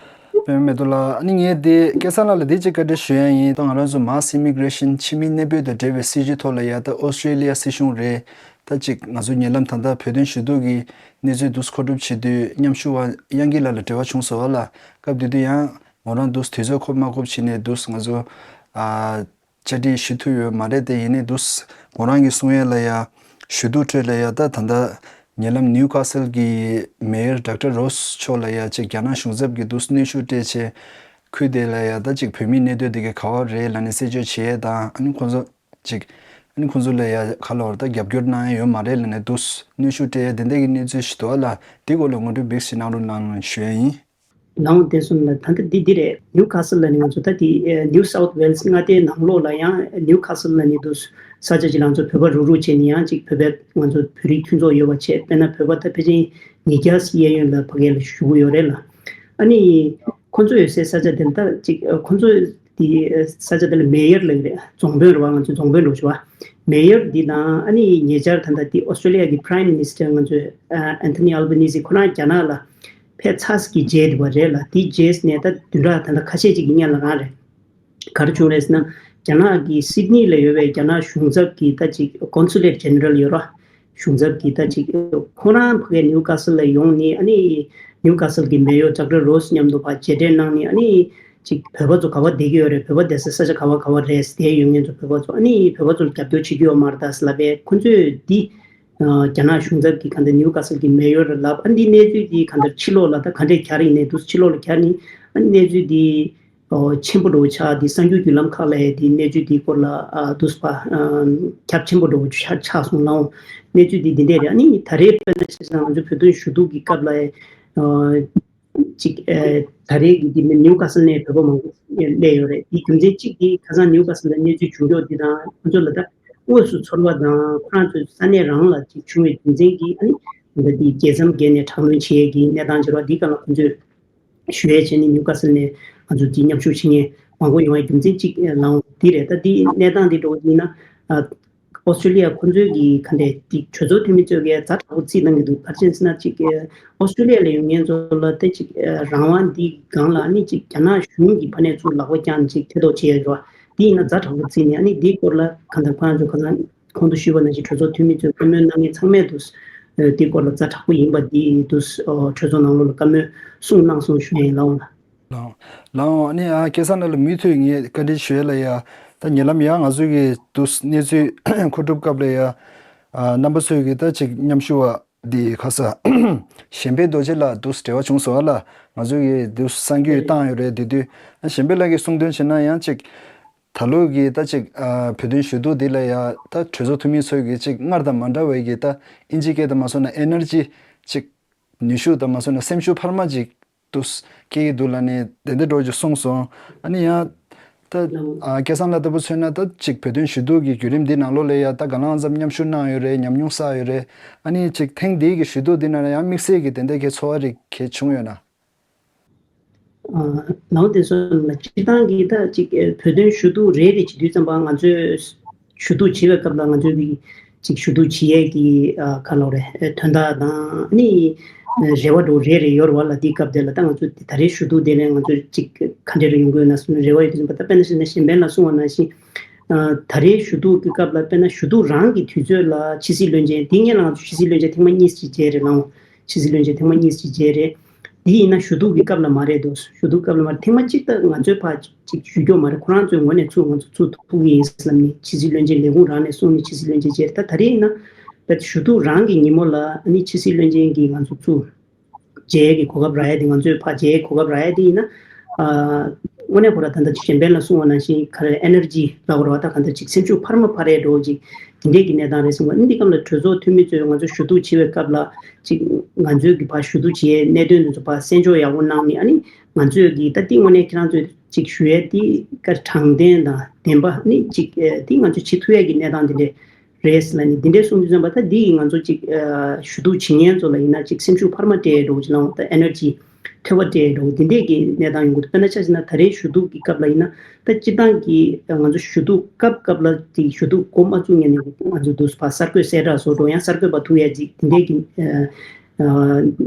པད་མ་མེ་ཏོག་ལགས། ཨ་ནི་ངས་དེ་སྐལ་བཟང་ལགས་ལ་དེ་གཅིག་བཀའ་འདྲི་ཞུ་ཡ་ཡིན། ད་ང་རང་ཚོ་མཱས་ཨི་མི་གྷི་རེ་ཤན་ཕྱི་མི་གནས་སྤོས་དང་འབྲེལ་བའི་སྲིད་བྱུས་ཐོག་ལ་ཡ་ད་ཨོ་སི་ཀྲེ་ལི་ཡ་སྲིད་གཞུང་རེད། ད་གཅིག་ང་ཚོ་ཉེ་ལམ་ད་ལྟ་བོད་དོན་ཞུ་གཏུག་གི་གནས་ཚུལ་འདུག་མཁོ་སྒྲུབ་བྱེད་དུས་མཉམ་ཞུགས་པ་དབྱངས་སྐྱིད་ལགས་ལ་འབྲེལ་བ་བྱུང་སོང་བ་ལ། སྐབས་དེ་དུས་ཡང་ང་རང་འདུག་དུས་ཚོད་ཁོབ་མ་ཁོབ་བྱས་ནས་འདུག་ང་ཚོ་ཨ། བཅར་འདྲི་ཞུ་ཐུབ་ཡོད་མ་རེད་དེ། ཡིན་ནའི་འདུག་ཁོ་རང་གིས་གསུང་ཡས་ལ་ཡ་ཞུ་གཏུག་ཁྲོད་ལ་ཡ་ད་ད་ལྟ་ཉེ་ལམ་ནིའུ་ཁ་སལ་གྱི་མེ་ཡར་ཌོག་ཊར་རོ་སི་མཆོག་ལ་ཡ་ཅིག་རྒྱ་ནག་གཞུང་ཚབ་ཀྱིས་འདུག་གནོན་ཤུགས་སྤྲད་བྱས་ཁུལ་དེ་ལ་ཡ་ད་ཅིག་བོད་མིའི་གནས་སྡོད་དེ་ག་ག་བ་རེད་ལབ་ནས་རྩད་གཅོད་བྱེད་ཡས་དང་ཨ་ནི་ཁོང་ཚོ་ཅིག་ཨ་ནི་ཁོང་ཚོ་ལ་ཡ་ག་ལོར་ད་རྒྱབ་སྐྱོར་གནང་ཡས་ཡོད་མ་རེད་ལབ་ནས་འདུག་གནོན་ཤུགས་སྤྲད་ཡས་དེ་འདྲ་གི་གནས་ཚུལ་ཞིག་འདུག་ཨ་ལ། དེ་སྐོར་ལ་ངོ་སྤྲོད་བེད་ཞིག་གནང་རོགས་གནང་ཞུ་ཡས་ཡིན། ལའང་བསྟན་སྲུང་ལ་ད་ལྟ་འདི་འདི་རེད། ནིའུ་ཁ་སལ་ལ་ནི་ང་ཚོ་ད་འདི་ནིའུ་སའུཐ་ཝེལ་སི་མངའ་སྡེའི་ནང་ལོགས་ལ་ཡང་ནིའུ་ཁ་སལ་ལ་ནི་འདུག་ས་ཆ་ཅིག་ལ་ང་ཚོ་བོད་པ་རུག་རུག་བྱས་ནས་ཡང་ཅིག་བོད་པའི་ང་ཚོ་བོད་རིགས་མཐུན་ཚོགས་ཡོད་པ་བྱས། དཔེར་ན་བོད་པ་ད་ཕལ་ཆེར་ཉིས་བརྒྱ་གཡས་གཡོན་ལ་ཕ་གི་ལ་བཞུགས་ཡོད་རེད་ལ། ཨ་ནི་ཁོ་ཚོ་ཡོད་སའི་ས་ཆ་དེ་ལ་ད་ཅིག་ཁོ་ཚོ་དེ་ས་ཆ་དེ་ལ་མེ་ཡར་ལབ་ཀྱི་རེད། རྫོང་དཔོན་རེད་བ། ང་ཚོ་རྫོང་དཔོན་འགྲོ་ཆོག་པ། མེ་ཡར་འདི་དང་ཨ་ནི་ཉེ་ཆར་ད་ལྟ་དེ་ཨོ་སི་ཀྲེ་ལི་ཡ་གི་Prime Minister ང་ཚོ་ཨ་Anthony Albanese ཁོ་རང་རྒྱ་ནག་ལ་ཕེབས་ཚར་གི་རྗེས་དེ་བ་རེད་ལ། དེ་རྗེས་ནས་ད་བདུན་ཕྲག་ད་ལྟ་ཁ་ཤས་ཅིག་གི་སྔོན་ལ་རང་རེད། ག་རེ་བྱུང་རེད་ཟེར་ན། རྒྱ་ནག་གི་སིད་ནི་ལ་ཡོད་པའི་རྒྱ་ནག་གཞུང་ཚབ་ཀྱི་ད་ཅིག་Consulate General ཡོད་ར། གཞུང་ཚབ་ཀྱི་ད་ཅིག་ཁོ་རང་ཕ་གིའི་ནིའུ་ཁ་སལ་ལ་ཡོང་ནས་ཨ་ནི་ནིའུ་ཁ་སལ་གྱི་མེ་ཡོར་ཌོག་ཊར་རོ་སི་མཉམ་དུ་ཕར་མཇལ་འཕྲད་གནང་ནས་ཨ་ནི་ཅིག་བོད་པ་ཚོ་ག་པར་བསྡད་ཀྱི་ཡོད་རེད། བོད་པ་བསྡད་ས་ས་ཆ་ག་པར་ག་པར་རེད། བསྡད་ཡོད་མཁན་ཚོ་བོད་པ་ཚོ་ཨ་ནི་བོད་པ་ཚོར་རྒྱབ་སྐྱོར་བྱེད་ཀྱི་ཡོད་མ་རེད་ད་ཟེར་ལབ་པས། ཁོ་ཚོས་འདི་རྒྱ་ནག་གཞུང་ཚབ་ཀྱི་ག་འདྲ་ནིའུ་ཁ་སལ་གྱི་མེ་ཡོར་ལ་ལབ། ཨ་འདི་གནས་ཚུལ་འདི་ག་འདྲ་ཕྱི་ལོགས་ལ་ད་ག་འདྲས་གྱར་ཡིན་ནའི་འདུག་ཕྱི་ལོགས་ལ་གྱར་ནི་ཨ་འདི་གནས་ཚུལ་འདི་ཨོ་ཆེན་པོ་འདྲ་བོ་ཆགས། འདི་གསར་འགྱུར་བརྒྱུད་ལམ་ཁག་ལ་འདི་གནས་ཚུལ་འདི་སྐོར་ལ་ཨ་འདུག་པ་ཨ་ཁྱབ་ཆེན་པོ་འདྲ་བོ་ཆགས་ཆགས་སོང་ལ། ཨོ་གནས་ཚུལ་འདི་འདི་འདྲས་རེད། ཨ་ནི་ད་རེས་དཔེར་ན་ཆ་བཞག་ན་ང་ཚོ་བོད་དོན་ཞུ་གཏུག་གི་སྐབས་ལ་ཨ་ཅིག་ཨ་ད་རེས་ཀྱི་འདི་ནིའུ་ཁ་སལ་ནས་བོད་པ་མང་པོ་སླེབས་ཡོད་རེད། འདི་རྒྱུ་མཚན་གཅིག་འདི་ཁ་སང་ནིའུ་ཁ་སལ་ལ་གནས་ཚུལ་བྱུང་ཕྱོགས་འདི་དང་ཁོ་ཚོ་ལ་ད་དངོས་སུ་ཚོར་བ་དང་ཁོ་རང་ཚོའི་ས་གནས་རང་ལ་ཅིག་བྱུང་བའི་རྒྱུ་མཚན་གྱིས་ཨ་ནི་ད་འདི་རྒྱལ་མཚམས་བརྒལ་ནས་དྲག་གནོན་བྱེད་ཡས་ཀྱི་གནས་སྟངས་བྱེད་རོགས་འདི་སྒང་ལ་ཁོ་ཚོས། ཞུ་ཡས་བྱས་ནས་ནིའུ་ཀ་སལ་ནས་ང་ཚོ་འདི་མཉམ་ཞུགས་བྱེད་མཁན་མང་པོ་ཡོང་བའི་རྒྱུ་མཚན་གཅིག་ལའང་འདི་རེད། ད་འདི་གནས་སྟངས་འདི་འགྲོ་བ་ཡིན་ན། ཨོ་སི་ཀྲི་ལི་ཡ་ཁོ་ཚོའི་གི་ག་འདྲས་འདི་གྲོས་ཚོགས་འཐུས་མི་ཚོས་གི་ཛ་དྲག་པོ་རྩིས་གནང་གི་འདུག་ག་རེ་བྱས་ཟེར་ན་གཅིག་ཨོ་སི་ཀྲི་ལི་ཡ་ལ་ཡོད་མཁན་ཚོ་ལ་དེ་གཅིག་རང་དབང་འདི་སྒང་ལ་ནི་གཅིག་རྒྱ་ནག་གཞུང་གི་ཕ་ནས་ཚུར་ལག་པ་བརྐྱངས་ནས་གཅིག་ཐེ་གཏོགས་བྱེད་ཡ་རེད་བ། འདི་ཡིན་ན་ཛ་དྲག་པོ་རྩིས་ནས་ཨ་ནི་འདིའི་སྐོར་ལ་གང་ལྟར་ཁོ་རང་ཚོ་གང་ལྟར། གོང་དུ་ཞུས་པ་ནང་བཞིན་གྲོས་ཚོགས་འཐུས་མི་ཚོས་བཀའ་མོལ་གནང་མཁན་ཚང་མས་དུ་དེའི་སྐོར་ལ་ཛ་དྲག་པོ་ཡིན་པ་འདི་དུ་གྲོས་ཚོགས་ནང་ལོགས་ལ་བཀའ་མོལ་གསུངས་གནང་སོང་ཞུ་ཡ་ཡིན་ལགས་འོང་ལགས། ལགས་འོང་། ལགས་འོང་། ཨ་ནི་ཨ་སྐལ་བཟང་ལགས་ལ་མུ་མཐུད་ངས་བཀའ་འདྲི་ཞུ་ཡ་ལ་ཡ། ད་ཉེ་ལམ་ཡ་ང་ཚོ་གི་དུ་གནས་ཚུལ་མཁོ་སྒྲུབ་སྐབས་ལ་ཡ། ཨ་རྣམ་པ་ཚོས་གི་ད་ཅིག་མཉམ་ཞུ་བ་འདི་ཁ་ས་གཞན་ཕན་རྡོ་རྗེ་ལགས་དུ་འབྲེལ་བ་བྱུང་སོང་ཨ་ལ། ང་ཚོ་གི་དུ་གསར་འགྱུར་བཏང་ཡོད་རེད། དེ་དུས་གཞན་ཕན་ལགས་ཀྱིས་གསུངས་དོན་བྱས་ན་ཡང་ཅིག་ད་ལོ་གི་ད་ཅིག་ཨ་བོད་དོན་ཞུ་གཏུག་འདི་ལ་ཡ་ད་གྲོས་ཚོགས་འཐུས་མི་ཚོས་གི་ཅིག་སྔར་དང་མ་འདྲ་བའི་གི་ད་ཨིན་ཇི་སྐད་དུ་མ་སོང་ན་ཨེ་ནར་ཇི་ཅིག་ནུས་ཤུགས་དང་མ་སོང་ན་སེམས་ཤུགས་འཕར་མ་ཅིག་ཏུ་སྐྱེ་གི་འདུག་ལ་ནི་དེ་འདྲ་འགྲོ་རྒྱུ་གསུངས་སོང་། ཨ་ནི་ཡང་ད་ཨ་སྐལ་བཟང་ལགས་ལྟ་བུ་མཚོན་ན་ད་ཅིག་བོད་དོན་ཞུ་གཏུག་གི་བརྒྱུད་རིམ་འདི་ནང་ལོགས་ལ་ཡ་ད་ག་ལང་ཙམ་མཉམ་ཞུགས་གནང་ཡོད་རེད། ཉམས་མྱོང་བསགས་ཡོད་རེད། ཨ་ནི་ཅིག་ཐེངས་འདིའི་གི་ཞུ་གཏུག་འདི་ནང་ལ་ཡང་དམིགས་བསལ་གི་དེ་འདྲ་གི་ཚོར་བ་རིགས་གལ་བྱུང་ཡོད་ན། ནའོ་དེ་ཚོ་ལ་སྤྱིར་བཏང་གི་ད་ཅིག་བོད་དོན་ཞུ་གཏུག་རེ་རེ་བྱེད་དུས་ཙམ་པ་ང་ཚོས་ཞུ་གཏུག་བྱེད་པའི་སྐབས་ལ་ང་ཚོས་ཀྱི་ཅིག་ཞུ་གཏུག་བྱེད་ཡས་ཀྱི་ག་ལབ་རེད། དོན་དག་དང་ནི་རེ་བ་འདྲ་རེ་རེ་ཡོད་རེད་བ་ལ། དེའི་སྐབས་དེ་ལ་ད་ང་ཚོ་ད་རེས་ཞུ་གཏུག་དེ་ལས་ང་ཚོ་ཅིག་ག་འདྲ་རེ་ཡོང་གི་ཡོད་ན་བསམ་རེ་བ་ཡོད་དུས་ཙམ་པ། ད་དཔེར་ན་བཤད་ན་གཞན་ཕན་ལ་གསུངས་པ་ནང་བཞིན་ད་རེས་ཞུ་གཏུག་གི་སྐབས་ལ་དཔེར་ན་ཞུ་གཏུག་རང་གི་དུས་ཚོད་ལ་ཕྱི་སྲིད་བློན་ཆེན་དེ་སྔོན་ལ་ང་ཚོ་ཕྱི་སྲིད་བློན་ཆེན་ཐེངས་མ་གཉིས་ཅིག་མཇལ་རེད་ལགས། ཕྱི་སྲིད་བློན་ཆེན་ཐེངས་མ་གཉིས་ཅིག་མཇལ་རེད། འདི་ཡིན་ན་ཞུ་གཏུག་གི་སྐབས་ལ་མ་རེད་འདུག་ཞུ་གཏུག་སྐབས་ལ་མ་རེད། ཐེངས་མ་གཅིག་ད་ང་ཚོའི་ཕར་ཅིག་ཞུ་རྒྱུ་མ་རེད། ཁོ་རང་ཚོའི་ངོས་ནས་ཚུར་ང་ཚོ་ཚུར་ཐུག་གི་ཡིན་ལབ་ནས་ཕྱི་སྲིད་བློན་ཆེན་ལས་ཁུངས་རང་ནས་གསུངས་ནས་ཕྱི་སྲིད་བློན་ཆེན་མཇལ། ད་ད་རེས་ཡིན་ན་བེད་ཞུ་གཏུག་རང་གི་ཉིན་མོ་ལ་ཨ་ནི་ཕྱི་སྲིད་བློན་ཆེན་གྱིས་ང་ཚོ་ཚུར་མཇལ་ཡས་ཀྱི་གོ་སྐབས་རག་ཡས་དེ། ང་ཚོས་ཕར་མཇལ་ཡས་གོ་སྐབས་རག་ཡས་དེ་ཡིན་ན། ཨ་དངོས་གནས་ཁོ་རང་ད་ལྟ་གཞན་ཕན་ལ་གསུངས་པ་ནང་བཞིན་ག་རེ་ཨེ་ནར་ཇི་ལབ་དགོས་རེད་བ། ད་ག་འདྲ་ཅིག་སེམས་ཤུགས་འཕར་མ་འཕར་ཡས་འགྲོ་ཅིག་དེ་འདྲས་ཀྱི་གནས་སྟངས་རེད་གསུངས་པ། ཨ་ནི་འདི་སྐབས་ལ་གྲོས་ཚོགས་འཐུས་མི་ཚོས་ང་ཚོ་ཞུ་གཏུག་བྱེད་པའི་སྐབས་ལ་ཅིག་ང་ཚོས་ཀྱི་ཕར་ཞུ་གཏུག་བྱེད་ཡས་གནད་དོན་དེ་ཚོ་ཕར་གསན་འཇོག་ཡག་པོ་གནང་ནས། ཨ་ནི་ང་ཚོས་ཀྱི་ད་འདི་དངོས་གནས་ཁྱེད་རང་ཚོས་ཅིག་ཞུ་ཡས་འདི་ག་དྲང་བདེན་དང་བདེན་པ་ནི་ཅིག་ཨ་འདི་ང་ཚོས་བྱེད་ཐུབ་ཡས་ཀྱི་གནས་སྟངས་འདི་འདྲས་རེད་ལབ་ནས་འདི་འདྲས་གསུངས་དུས་ཙམ་པ། ད་འདི་ཡིས་ང་ཚོ་ཅིག་ཨ་ཞུ་གཏུག་བྱེད་མཁན་ཚོ་ལ་ཡིན་ན་ཅིག་སེམས་ཤུགས་འཕར་མ་སྤྲད་འགྲོ་གི་ཅིག་ལའང་ད་ཨེ་ནར་ཇི་ཐོལ་པ་སྤྲད་འགྲོ་གི་འདི་འདྲས་ཀྱི་གནས་སྟངས་ཡོང་གི་འདུག་དཔེར་ན་ཆ་བཞག་ན་ད་རེས་ཞུ་གཏུག་གི་སྐབས་ལ་ཡིན་ན་ད་སྤྱིར་བཏང་གི་ང་ཚོ་ཞུ་གཏུག་སྐབས་སྐབས་ལ་ཅིག་ཞུ་གཏུག་འགོ་མ་བཙུགས་ཉིན་ནས་ང་ཚོ་འདུག་སེ་ཕར་གསར་འགོད་གསལ་བསྒྲགས་བཟོ་འགྲོ་ཡང་གསར་འགོད་པ་ཐུག་ཡས་ཅིག་འདི་འདྲས་ཀྱི་ཨ་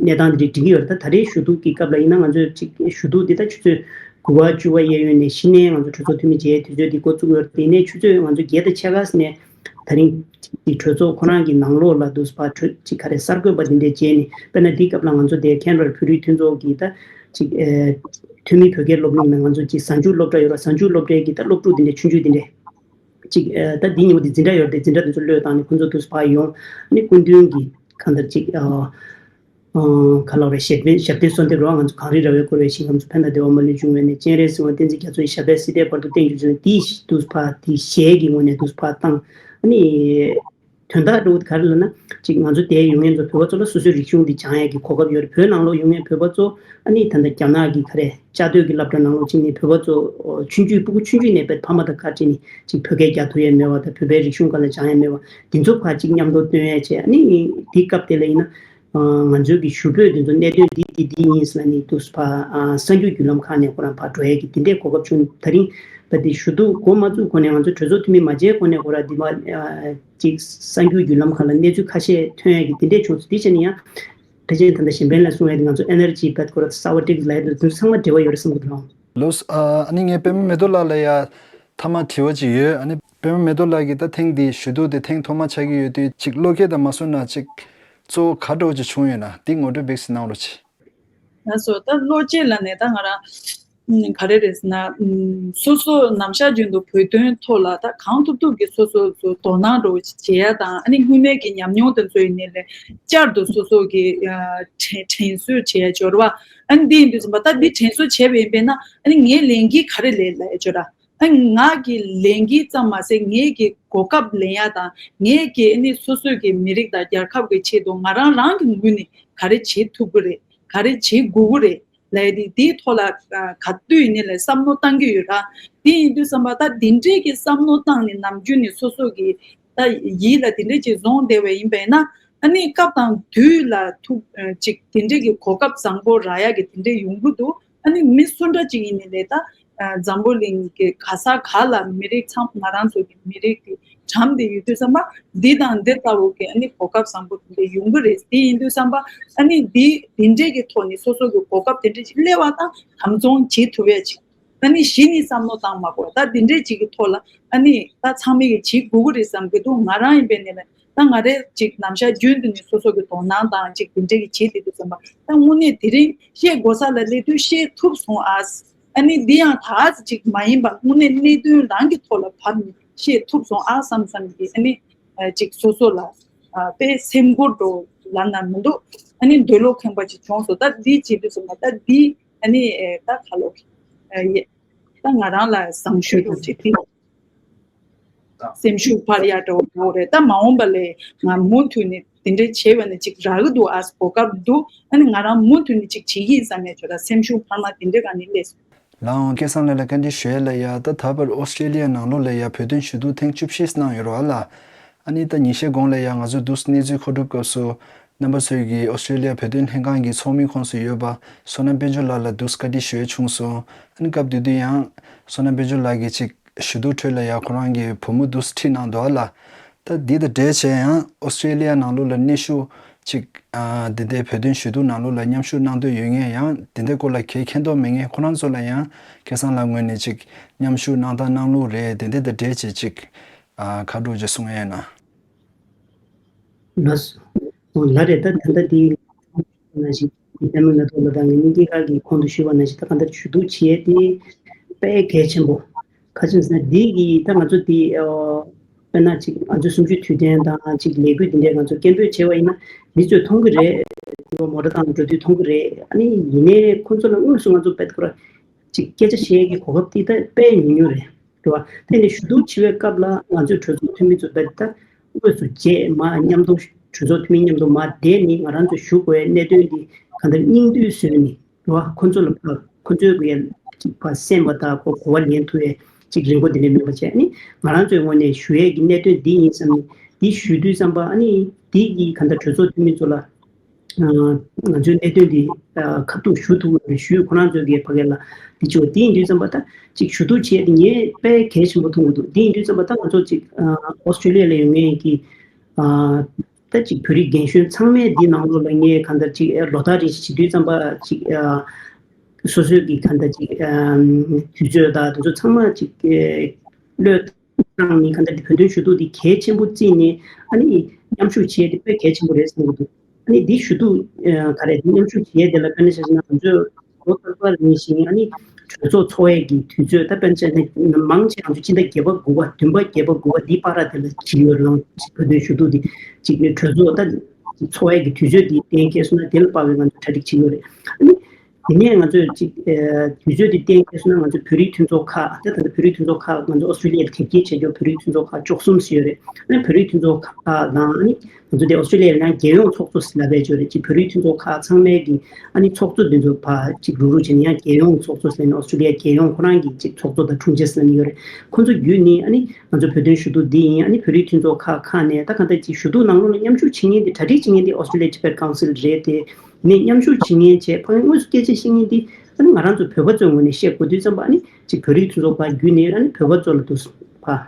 གནས་སྟངས་འདི་འདྲས་སྒྲིག་གི་ཡོད་རེད། ད་ད་རེས་ཞུ་གཏུག་གི་སྐབས་ལ་ཡིན་ན་ང་ཚོས་ཅིག་ཞུ་གཏུག་འདི་ད་ཆུ་ཚོད་དགུ་པ་བཅུ་པ་གཡས་གཡོན་ནས་གཞི་ནས་ང་ཚོ་གྲོས་ཚོགས་འཐུས་མི་མཇལ་དུས་ཚོད་འདི་འགོ་བཙུགས་ཡོད་རེད། དེ་ནས་ཆུ་ཚོད་ང་ཚོ་བརྒྱད་དང་ཕྱེད་ཀ་ནས་ད་རིང་གི་གྲོས་ཚོགས་ཁོ་རང་གི་ནང་ལོགས་ལ་འདུག་སེ་ཕར་གྲོས་ཅིག་ག་རེ་གསར་འགོད་པ་འདི་འདྲས་མཇལ་ནས། དཔེར་ན་འདི་སྐབས་ལ་ང་ཚོ་དེ་ཁེན་བྷ་ར་བོད་རིགས་མཐུན་ཚོགས་ཀྱི་ད་ཅིག་ཨ་འཐུས་མི་བོད་སྐད་སློབ་གླིང་ནང་ང་ཚོ་ཅིག་གཟའ་མཇུག་སློབ་གྲྭ་ཡོད་ར། གཟའ་མཇུག་སློབ་གྲྭའི་གི་ད་སློབ་ཕྲུག་འདི་འདྲས་ཆུང་ཆུང་འདི་འདྲས་ཅིག་ཨ་ད་འདི་ཉིན་མོ་འདི་འཛིན་གྲྭ་ཡོད་རེད། འཛིན་གྲྭ་འདི་ཚོ་བློས་བཏང་ནས་ཁོ་ཚོ་འདུག་སེ་ཕར་ཡོང་། ཨ་ནི་སྐུ་མདུན་གྱི་གང་ལྟར་ཅིག་ཨ་ཨ་ག་ལབ་རེད། ཞབས་བརྟན་ཞབས་བརྟན་གསོལ་འདེབས་རོགས། ང་ཚོ་གངས་རི་ར་བས་བསྐོར་བའི་ཞིང་ཁམས་སུ། ཕན་དང་བདེ་བ་མ་ལུས་འབྱུང་བའི་གནས། སྤྱན་རས་གཟིགས་དབང་བསྟན་འཛིན་རྒྱ་མཚོ་ཡི། ཞབས་པད་སྲིད་མཐའི་བར་དུ་བརྟན་གྱུར་ཅིག་ལབ་ནས་འདི་འདུག་སེ་ཕར་འདི་གཞས་ཀྱི་ངོས་ནས་འདུག་སེ་ཕར་བཏང་། ཨ་ནི་དོན་དག་འདྲ་བོ་ག་རེ་ལབ་ན་ཅིག་ང་ཚོ་དེར་ཡོང་མཁན་ཚོ་བོད་པ་ཚོ་ལ་སོ་སོའི་རིག་གཞུང་འདི་སྦྱང་ཡས་ཀྱི་གོ་སྐབས་ཡོད་རེད། བོད་ནང་ལོགས་ཡོང་མཁན་བོད་པ་ཚོ་ཨ་ནི་ད་ལྟ་རྒྱ་ནག་གི་ག་རེ་བཅའ་སྡོད་ཀྱི་སློབ་གྲྭ་ནང་ལོགས་ཅིག་ནས་བོད་པ་ཚོ་ཆུང་ཆུང་སྤུ་གུ་ཆུང་ཆུང་ནས་བོད་ཕ་མ་དང་བཀའ་དྲིས་ནས་ཅིག་བོད་སྐད་རྒྱག་ཐུབ་ཡས་མེད་པ་དང་། བོད་པའི་རིག་གཞུང་སྒང་ལ་སྦྱང་ཡས་མེད་པ་འདི་ཚོ་ཕར་ཅིག་མཉམ་དུ་སྟོན་ཡས་བྱས། ཨ་ནི་འདི་སྐབས་དེ་ལ་ཡིན་ན་ང་ཚོའི་གི་ཞུ་འབོད་འདི་ཚོ་གནད་དོན་འདི་འདི་འདི་ཡིན་ཟེར་ནས་འདུག་སེ་ཕར་གསར་འགྱུར་བརྒྱུད་ལམ་ཁག་ནས་ཁོ་རང་ཕར་འགྲོ་ཡས་ཀྱི་འདི་འདྲའི་གོ་སྐབས་བྱུང་། ད་རིང་ད་འདི་ཞུ་གཏུག་འགོ་མ་བཙུགས་གོང་ནས་ང་ཚོ་གྲོས་ཚོགས་འཐུས་མི་མ་མཇལ་གོང་ནས་ཁོ་རང་འདི་མ་ཅིག་གསར་འགྱུར་བརྒྱུད་ལམ་ཁག་ལ་གནས་ཚུལ་ཁ་ཤས་ཐོན་ཡས་ཀྱི་འདི་འདྲས་བྱུང་སོང་། དེ་བྱས་ན་ཡང་ཕལ་ཆེར་ད་ལྟ་གཞན་ཕན་ལ་གསུང་ཡས་དེ་ང་ཚོ་ཨེ་ནར་ཇི་བེད་ཁོ་རང་གསར་པ་སྒྲིག་ལ་ཡས་དེ་ཚང་མ་འབྲེལ་བ་ཡོད་རེད་བསམ་གྱི་འདུག་ལགས། ལགས་སོ། ཨ་ནི་ངས་པད་མ་མེ་ཏོག་ལགས་ལ་ཡ་མཐའ་མ་དྲི་བ་ཅིག་ཡོད། ཨ་ནི་པད་མ་མེ་ཏོག་ལགས་ཀྱིས་ད་ཐེངས་འདི་ཞུ་གཏུག་དེ་ཐེངས་ཐོག་མ་ཆགས་ཀྱི་ཡོད་དུས་ཅིག་བློ་སྐྱེད་དང་མ་སོང་ན་ཅིག་གཙོ་བོ་ག་འདྲ་བོ་ཅིག་བྱུང་ཡོད་ན་འདི་ངོ་སྤྲོད་འབིགས་སེ་གནང་རོགས་གྱིས། ལགས་སོ། ད་བློ་སྐྱེད་ལབ་ནས་ད་ང་རང་ཨ་ག་རེ་རེད་ཟེར་ན། ཨ་སོ་སོ་ནམ་ཞག་རྒྱུན་དུ་བོད་དོན་ཐོག་ལ་ད་གང་ཐུབ་ཐུབ་ཀྱིས་སོ་སོ་ཚོ་དོ་སྣང་འདྲ་བོ་ཅིག་བྱེད་ཡ་དང་། ཨ་ནི་སྔོན་མའི་གི་ཉམས་མྱོང་དེ་ཚོ་ཡིན་ནའི་ལས་བསྐྱར་དུ་སོ་སོ་གི་ཨ་དྲན་དྲན་གསོ་བྱེད་ཡ་སྦྱོར་བ། ཨ་ནི་འདི་ཡིན་དུས་ཙམ་པ་ད་འདི་དྲན་གསོ་བྱས་པ་ཡིན་པས་ན། ཨ་ནི་ངའི་ལས་འགན་ག་རེ་ལས་ལ་ཡ་སྦྱོར་བ། ཨ་ནི་ང་གི་ལས་འགན་ཙམ་མ་ཟད་ངའི་གི་གོ་སྐབས་ལེན་ཡ་དང་། ངའི་གི་ཨ་ནི་སོ་སོའི་གི་མི་རིགས་དང་རྒྱལ་ཁབ་ཀྱི་ཆེད་དུ་ང་རང་རང་གི་ངོས་ནས་ག་རེ་བྱེད་ཐུབ་ཀྱི་རེད། ག་རེ་བྱེད་དགོས་ཀྱི་རེད་ལབ་ཡ་དེ། དེའི་ཐོག་ལ་ཨ་ག་དུས་ཡིན་ནའི་ལས་བསམ་བློ་བཏང་གི་ཡོད་ར། དེ་ཡིན་དུས་ཙམ་པ་ད་འདི་འདྲའི་གི་བསམ་བློ་བཏང་ནས་ནམ་རྒྱུན་ནས་སོ་སོ་གི་ད་ཡིད་ལ་དེ་འདྲའི་ཅིག་བཟུང་བསྡད་པ་ཡིན་པས་ན། ཨ་ནི་སྐབས་དང་དུས་ལ་ཐུག་ཨ་ཅིག་དེ་འདྲའི་གི་གོ་སྐབས་བཟང་པོ་རག་ཡ་གི་དེ་འདྲའི་ཡོང་གི་འདུག་ཨ་ནི་མི་སུ་འདྲ་ཅིག་ཡིན་ནི་ལས་ད། ཨ་འཛམ་བུ་གླིང་གི་ག་ས་ག་ལ་མི་རིགས་ཚང་ང་རང་ཚོ་གི་མི་རིགས་ཀྱི་གྲམ་དེ་ཡོད་དུས་ཙམ་པ་འདི་དང་འདི་ལྟ་བུ་གི་ཨ་ནི་གོ་སྐབས་བཟང་པོ་དེ་འདྲ་ཡོང་གི་རེད། དེ་ཡིན་དུས་ཙམ་པ་ཨ་ནི་འདི་འདི་འདྲས་ཀྱི་ཐོག་ནས་སོ་སོ་གི་གོ་སྐབས་དེ་འདྲས་ཅིག་སླེབས་པ་དང་དམ་བཙོང་བྱེད་ཐུབ་ཡ་ཅིག་ཨ་ནི་གཞི་ནས་བསམ་བློ་བཏང་མ་དགོས། ད་འདི་འདྲས་ཅིག་གི་ཐོག་ལ་ཨ་ནི་ད་ཚང་མས་ཀྱི་བྱེད་དགོས་ཀྱི་རེད་བསམ་གྱི་འདུག་ང་རང་ཡིན་པའི་ནས་ལ་ད་ང་རེ་ཅིག་ནམ་ཞག་རྒྱུན་དུ་ནས་སོ་སོ་གི་དོ་སྣང་དང་ཅིག་འདི་འདྲས་ཀྱི་བྱེད་དེ་དུས་ཙམ་པ་ད་དངོས་གནས་དེ་རིང་བཤད་དགོས་ས་ལ་སླེབས་དུས་བཤད་ཐུབ་སོང་ཨ། ཨ་ནི་འདི་ཡང་ད་ཅིག་མ་ཡིན་པ་དངོས་གནས་གནད་དོན་རང་གི་ཐོག་ལ་བབས་ནས་བཤད་ཐུབ་སོང་ཨ་བསམ་བསམ་གྱི་ཨ་ནི་ཅིག་སོ་སོ་ལ་དཔེ་སེམས་ཁུར་འགྲོ་ལབ་ན་མི་འདུག་ཨ་ནི་འདོད་བློ་ཁེངས་པ་ཅིག་བྱུང་སོང་། ད་འདི་བྱེད་དུས་ཙམ་པ་ད་འདི་ཨ་ནི་ད་ག་ལོ་ད་ང་རང་ལ་བཟང་ཤོས་འགྲོ་ཅིག་དེ། སེམས་ཤུགས་འཕར་ཡག་འདྲ་བོ་འདྲ་བོ་རེད། ད་མ་འོངས་པ་ལས་ང་མུ་མཐུད་ནས་དེ་འདྲའི་བྱས་པ་ནི་ཅིག་རག་གི་འདུག་ཨ་གོ་སྐབས་འདུག་ཨ་ནི་ང་རང་མུ་མཐུད་ནས་ཅིག་བྱེད་ཀྱི་ཡིན་བསམ་ཡ་ཆོ་ད་སེམས་ཤུགས་འཕར་མ་དེ་འདྲའི་ག་ནས་སླེབས་སོང་། ལའང་སྐལ་བཟང་ལགས་ལ་བཀའ་འདྲི་ཞུ་ཡ་ལ་ཡ། ད་ད་བར་ཨོ་སི་ཀྲེ་ལི་ཡ་ནང་ལོགས་ལ་ཡ་བོད་དོན་ཞུ་གཏུག་ཐེངས་བཅུ་བཞི་གནང་ཡོད་རེད་བ་ལ། ཨ་ནི་ད་ཉིན་ཤས་གོང་ལ་ཡ་ང་ཚོས་འདུག་གནས་ཚུལ་མཁོ་སྒྲུབ་སྐབས་སུ་རྣམ་པ་ཚོས་ཀྱིས་ཨོ་སི་ཀྲེ་ལི་ཡ་བོད་དོན་ལྷན་ཁང་གི་ཚོགས་མིའི་ཁོངས་སུ་ཡོད་པ་བསོད་ནམས་དཔལ་འབྱོར་ལགས་ལ་འདུག་བཀའ་འདྲི་ཞུ་ཡ་བྱུང་སོང་། ཨ་ནི་སྐབས་དེ་དུས་ཡང་བསོད་ནམས་དཔལ་འབྱོར་ལགས་ཀྱིས་ཅིག་ཞུ་གཏུག་ཁྲོད་ལ་ཡ་ཁོ་རང་གི་བུ་མོ་འདུག་ཁྲིད་གནང་འདུག་ཨ་ལ། ད་འདི་དང་འབྲེལ་བྱས་ཡང་ཨོ་སི་ཀྲེ་ལི་ཡ་ནང་ལོགས་ལ་གནས་བཞུགས་ཅིག་ཨ་འདི་འདྲའི་བོད་དོན་ཞུ་གཏུག་ནང་ལོགས་ལ་མཉམ་ཞུགས་གནང་འདོད་ཡོད་མཁན་ཡང་འདི་འདྲའི་སྐོར་ལ་གལ་མཁྱེན་རྟོགས་མེད་མཁན་ཁོ་རང་ཚོ་ལ་ཡང་སྐལ་བཟང་ལགས་ངོས་ནས་ཅིག་མཉམ་ཞུགས་གནང་སྟངས་གནང་ལུགས་རེད། འདི་འདྲ་དང་འབྲེལ་བྱས་ཅིག་ཨ་ཁ་དྲོ་ཅིག་གསུང་ཡ་ཡིན་ན། ལགས་སོ། ལགས་རེད། ད་ད་ལྟ་འདི་ནང་བཞིན་ཨ་མའི་ན་ཐོག་ལ་དང་ངེད་གཉིས་ཀྱི་ཁ་གི་གོང་དུ་ཞུས་པ་ནང་བཞིན་ད་གང་ལྟར་ཞུ་གཏུག་བྱེད་ཡས་དེ་དཔེ་གལ་ཆེན་པོ། ག་ཅི་ཟེར་ན་འདི་གི་ད་ང་ཚོ་འདི་ཨོ་དཔེར་ན་ཅིག་ང་ཚོ་གསུམ་བཅུའི་དུས་དྲན་དང་ཅིག་ལས་འགུལ་འདི་འདྲའི་ང་ཚོ་སྐད་འབོད་བྱས་པ་ཡིན་ན་མི་ཚོས་མཐོང་གི་རེད། དེ་བ་མོ་ཊ་དང་འགྲོ་དུས་མཐོང་གི་རེད། ཨ་ནི་ཡིན་ནའི་ཁོང་ཚོ་ལ་དངོས་སུ་ང་ཚོ་དཔེ་ཁོ་ར་ཅིག་སྐད་ཆ་བཤད་ཡས་ཀྱི་གོ་སྐབས་དེ་ད་དཔེ་ཉུང་ཉུང་རེད། རེད་བ། དེ་ནས་ཞུ་གཏུག་བྱེད་པའི་སྐབས་ལ་ང་ཚོའི་གྲོས་ཚོགས་འཐུས་མི་ཚོ་དཔེ་ད་དངོས་སུ་མཇལ་མ་མཉམ་དུ་གྲོས་ཚོགས་འཐུས་མི་མཉམ་དུ་མ་བསྡད་ནས་ང་རང་ཚོས་ཞུ་དགོས་པའི་གནད་དོན་འདི་གང་ལྟར་སྙིང་བསྡུས་བཟོས་ནས་རེད་བ། ཁོ་ཚོ་ལ་ཕར་ཁོ་ཚོའི་གི་ཅིག་ཕར་གསན་པ་དང་ཁོ་གོ་བ་ལེན་ཐུབ་པའི་ཅིག་རིན་གོང་འདི་འདྲ་མེད་པ་བྱས་ནས་ང་རང་ཚོའི་ངོས་ནས་ཞུ་ཡས་ཀྱི་གནད་དོན་འདི་ཡིན་བསམ་ནས་འདི་ཞུ་དུས་ཙམ་པ་ཨ་ནི་འདི་གི་གང་ལྟར་གྲོས་ཚོགས་འཐུས་མི་ཚོ་ལ། ང་ཚོའི་གནད་དོན་འདི་ཁ་ཐུག་ཞུ་ཐུབ་ཀྱི་རེད། ཞུས་ཁོ་རང་ཚོའི་གི་ཕ་གི་ལ་འདི་བྱོས་དེ་ཡིན་དུས་ཙམ་པ་ད་ཅིག་ཞུ་གཏུག་བྱས་ཏེ་ངས་དཔེ་གལ་ཆེན་པོ་མཐོང་གི་འདུག་དེ་ཡིན་དུས་ཙམ་པ་ད་ང་ཚོ་ཅིག་ཨོ་སི་ཀྲི་ལི་ཡ་ལ་ཡོད་མཁན་གྱི་ད་ཅིག་བོད་རིགས་རྒན་གཞོན་ཚང་མས་འདི་ནང་ལོགས་ལ་ངས་གང་ལྟར་ཅིག་ལོ་ལྟར་རེ་བྱེད་དུས་ཙམ་པ་ཅིག་སོ་སོའི་གི་གང་ལྟར་ཅིག་དུས་ཚོད་དང་དེ་ཚོ་ཚང་མ་ཅིག་བློས། བཏང་ནས་གང་ལྟར་དེ་བོད་དོན་ཞུ་གཏུག་དེ་གལ་ཆེན་པོ་བརྩིས་ནས་ཨ་ནི་མཉམ་ཞུགས་བྱེད་ཡས་དེ་དཔེ་གལ་ཆེན་པོ་རེད་བསམ་གྱི་འདུག་ཨ་ནི་འདི་ཞུ་གཏུག་ག་རེ་འདི་མཉམ་ཞུགས་བྱེད་ཡས་དེ་ལ་དཔེར་ན་ཆ་བཞག་ན་ང་ཚོས་ལོ་གསར་པ་རིང་ཞིང་ཨ་ནི་གྲོས་ཚོགས་འཚོགས་ཡས་ཀྱི་དུས་ཚོད་ད་དཔེར་ན་ཆ་བཞག་ན་མང་ཆེ་ང་ཚོ་སྤྱི་ཟླ་བརྒྱད་པ་དགུ་པ་བདུན་པ་བརྒྱད་པ་དགུ་པ་འདི་བར་དེ་ལ་བྱེད་ཀྱི་ཡོད་རེད། ལང་བོད་དོན་ཞུ་གཏུག་དེ་གཅིག་ནས་གྲོས་ཚོགས་ད་འཚོགས་ཡས་ཀྱི་དུས་ཚོད་འདི་གཏན་འཁེལ་སོང་ན་དེ་ལ་དཔག་པའི་ང་ཚོ་གྲ་སྒྲིག་བྱེད་ཀྱི་ཡོད་རེད། ཨ་ནི། དེ་ནས་ང་ཚོས་ཅིག་དུས་ཚོད་དེ་གཏན་འཁེལ་སོང་ན་ང་ཚོ་བོད་རིགས་མཐུན་ཚོགས་ཁག་ད་ད་ལྟ་བོད་རིགས་མཐུན་ཚོགས་ཁག་ང་ཚོ་ཨོ་སི་ཀྲི་ལི་ཡར་དེབ་སྐྱེལ་བྱེད་རྒྱུ་བོད་རིགས་མཐུན་ཚོགས་ཁག་བཅུ་གསུམ་ཞིག་ཡོད་རེད། ཨ་ནི་བོད་རིགས་མཐུན་ཚོགས་ཁག་དང་ཨ་ནི་ང་ཚོ་དེ་ཨོ་སི་ཀྲི་ལི་ཡར་ཡང་རྒྱལ་ཡོངས་ཚོགས་གཙོ་ཟེར་ལབ་པའི་ཅིག་ཡོད་རེད། ཅིག་བོད་རིགས་མཐུན་ཚོགས་ཁག་ཚང་མའི་གི་ཨ་ནི་ཚོགས་གཙོ་དེ་ཚོ་ཕར་ཅིག་རུག་རུག་བྱས་ནས་ཡང་རྒྱལ་ཡོངས་ཚོགས་གཙོ་ཟེར་ནས་ཨོ་སི་ཀྲི་ལི་ཡ་རྒྱལ་ཡོངས་ཁོ་རང་གི་ཅིག་ཚོགས་གཙོ་དང་དྲུང་ཆེ་ཟེར་ནས་ཡོད་རེད། ཁོ་ཚོ་བརྒྱུད་ནས་ཨ་ནི་ང་ཚོ་བོད་དོན་ཞུ་གཏུག་འདི་ཡིན། ཨ་ནི་བོད་རིགས་མཐུན་ཚོགས་ཁག་ཁག་ནས་ད་གང་ལྟར་ཅིག་ཞུ་གཏུག་ནང་ལོགས་ལ་མཉམ་ཞུགས་བྱེད་མཁན་དེ་གྲ་སྒྲིག་བྱེད་མཁན་དེ་ཨོ་སི་ཀྲི་ལི་ཡ་ཊི་བེཊ་ཀའུན་སིལ་རེད་དེ། ནས་མཉམ་ཞུགས་བྱེད་མཁན་བྱས་ཕ་གི་དངོས་སུ་སྐད་ཆ་བཤད་མཁན་དེ་ཨ་ནི་ང་རང་ཚོ་བོད་པ་ཚོའི་ངོས་ནས་བཤད་དགོས་དུས་ཙམ་པ་ཨ་ནི་ཅིག་བོད་རིགས་མཐུན་ཚོགས་ཕར་བརྒྱུད་ནས་ཨ་ནི་བོད་པ་ཚོ་ལ་དུ་ཕར་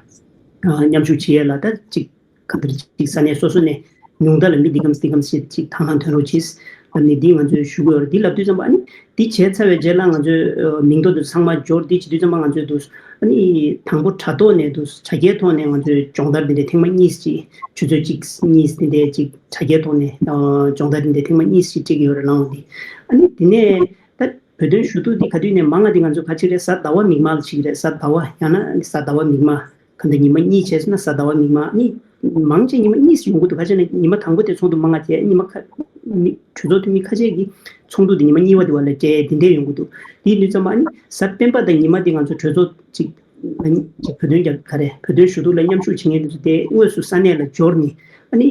མཉམ་ཞུགས་བྱེད་ཡས་ལ་ད་ཅིག་ག་འདིར་ཅིག་ས་གནས་སོ་སོ་ནས་ཉུང་མཐའ་ལ་མི་འདི་གམ་འདི་གམ་ཞིག་ཅིག་དང་བླངས་ཐོན་རོགས་གྱིས་ལབ་ནས་འདི་ང་ཚོས་ཞུ་གི་ཡོད་རེད། འདི་ལབ་དུས་ཙམ་པ་ཨ་ནི་འདི་བྱས་ཚར་བའི་རྗེས་ལ་ང་ཚོས་མིང་ཐོ་དུ་ཚང་མ་འབྱོར་འདི་བྱེད་དུས་ཙམ་པ་ང་ཚོས་དུ་ཨ་ནི་དང་པོ་དྲ་ཐོག་ནས་དུ་དྲ་རྒྱའི་ཐོག་ནས་ང་ཚོས་སྦྱོང་བརྡར་འདི་འདྲའི་ཐེངས་མ་གཉིས་ཅིག་ཆུ་ཚོད་གཅིག་གཉིས་འདི་འདྲའི་ཅིག་དྲ་རྒྱའི་ཐོག་ནས་སྦྱོང་བརྡར་འདི་འདྲའི་ཐེངས་མ་གཉིས་ཅིག་སྤྲད་ཀྱི་ཡོད་རེད་ལང་འདི། ཨ་ནི་འདི་ནས་ད་བོད་དོན་ཞུ་གཏུག་འདི་ག་དུས་ནས་མང་ང་འདི་ང་ཚོ་ག་ཅིག་རེད། གཟའ་ཟླ་བ་མིག་དམར་ལ་ཅིག་རེད། གཟའ་ཟླ་བ་ཡང་ན་གཟའ་ཟླ་བ་མིག་དམར་ག་འདི་ཉི་མ་གཉིས་བྱས་སོང་ན་གཟའ་ཟླ་བ་མིག་དམར་ཨ་ནི་མང་ཆེ་ཉི་མ་གཉིས་ཡོང་གི་འདུག་ག་ཅིག་ནས་ཉི་མ་དང་པོ་དེ་ཚོགས་འདུ་མང་ང་བྱས་ཉི་མ་ཁ་མི་གྲོས་ཚོགས་འཐུས་མི་ཁ་ཤས་ཀྱིས་ཚོགས་འདུ་འདི་ཉི་མ་གཉིས་པ་དེ་བ་ལ་སྤྲད་དེ་འདྲས་ཡོང་གི་འདུག་དེ་ཡིན་དུས་ཙམ་པ་ཨ་ནི་གཟའ་སྤེན་པ་དང་ཉི་མ་དེ་ང་ཚོ་གྲོས་ཚོགས་ཅིག་ཅིག་བོད་དོན་རྒྱབ་ག་རེ་བོད་དོན་ཞུ་གཏུག་ལ་མཉམ་ཞུགས་བྱེད་མཁན་དེ་ཚོ་དེ་དངོས་སུ་ས་གནས་ལ་འབྱོར་ནས་ཨ་ནི་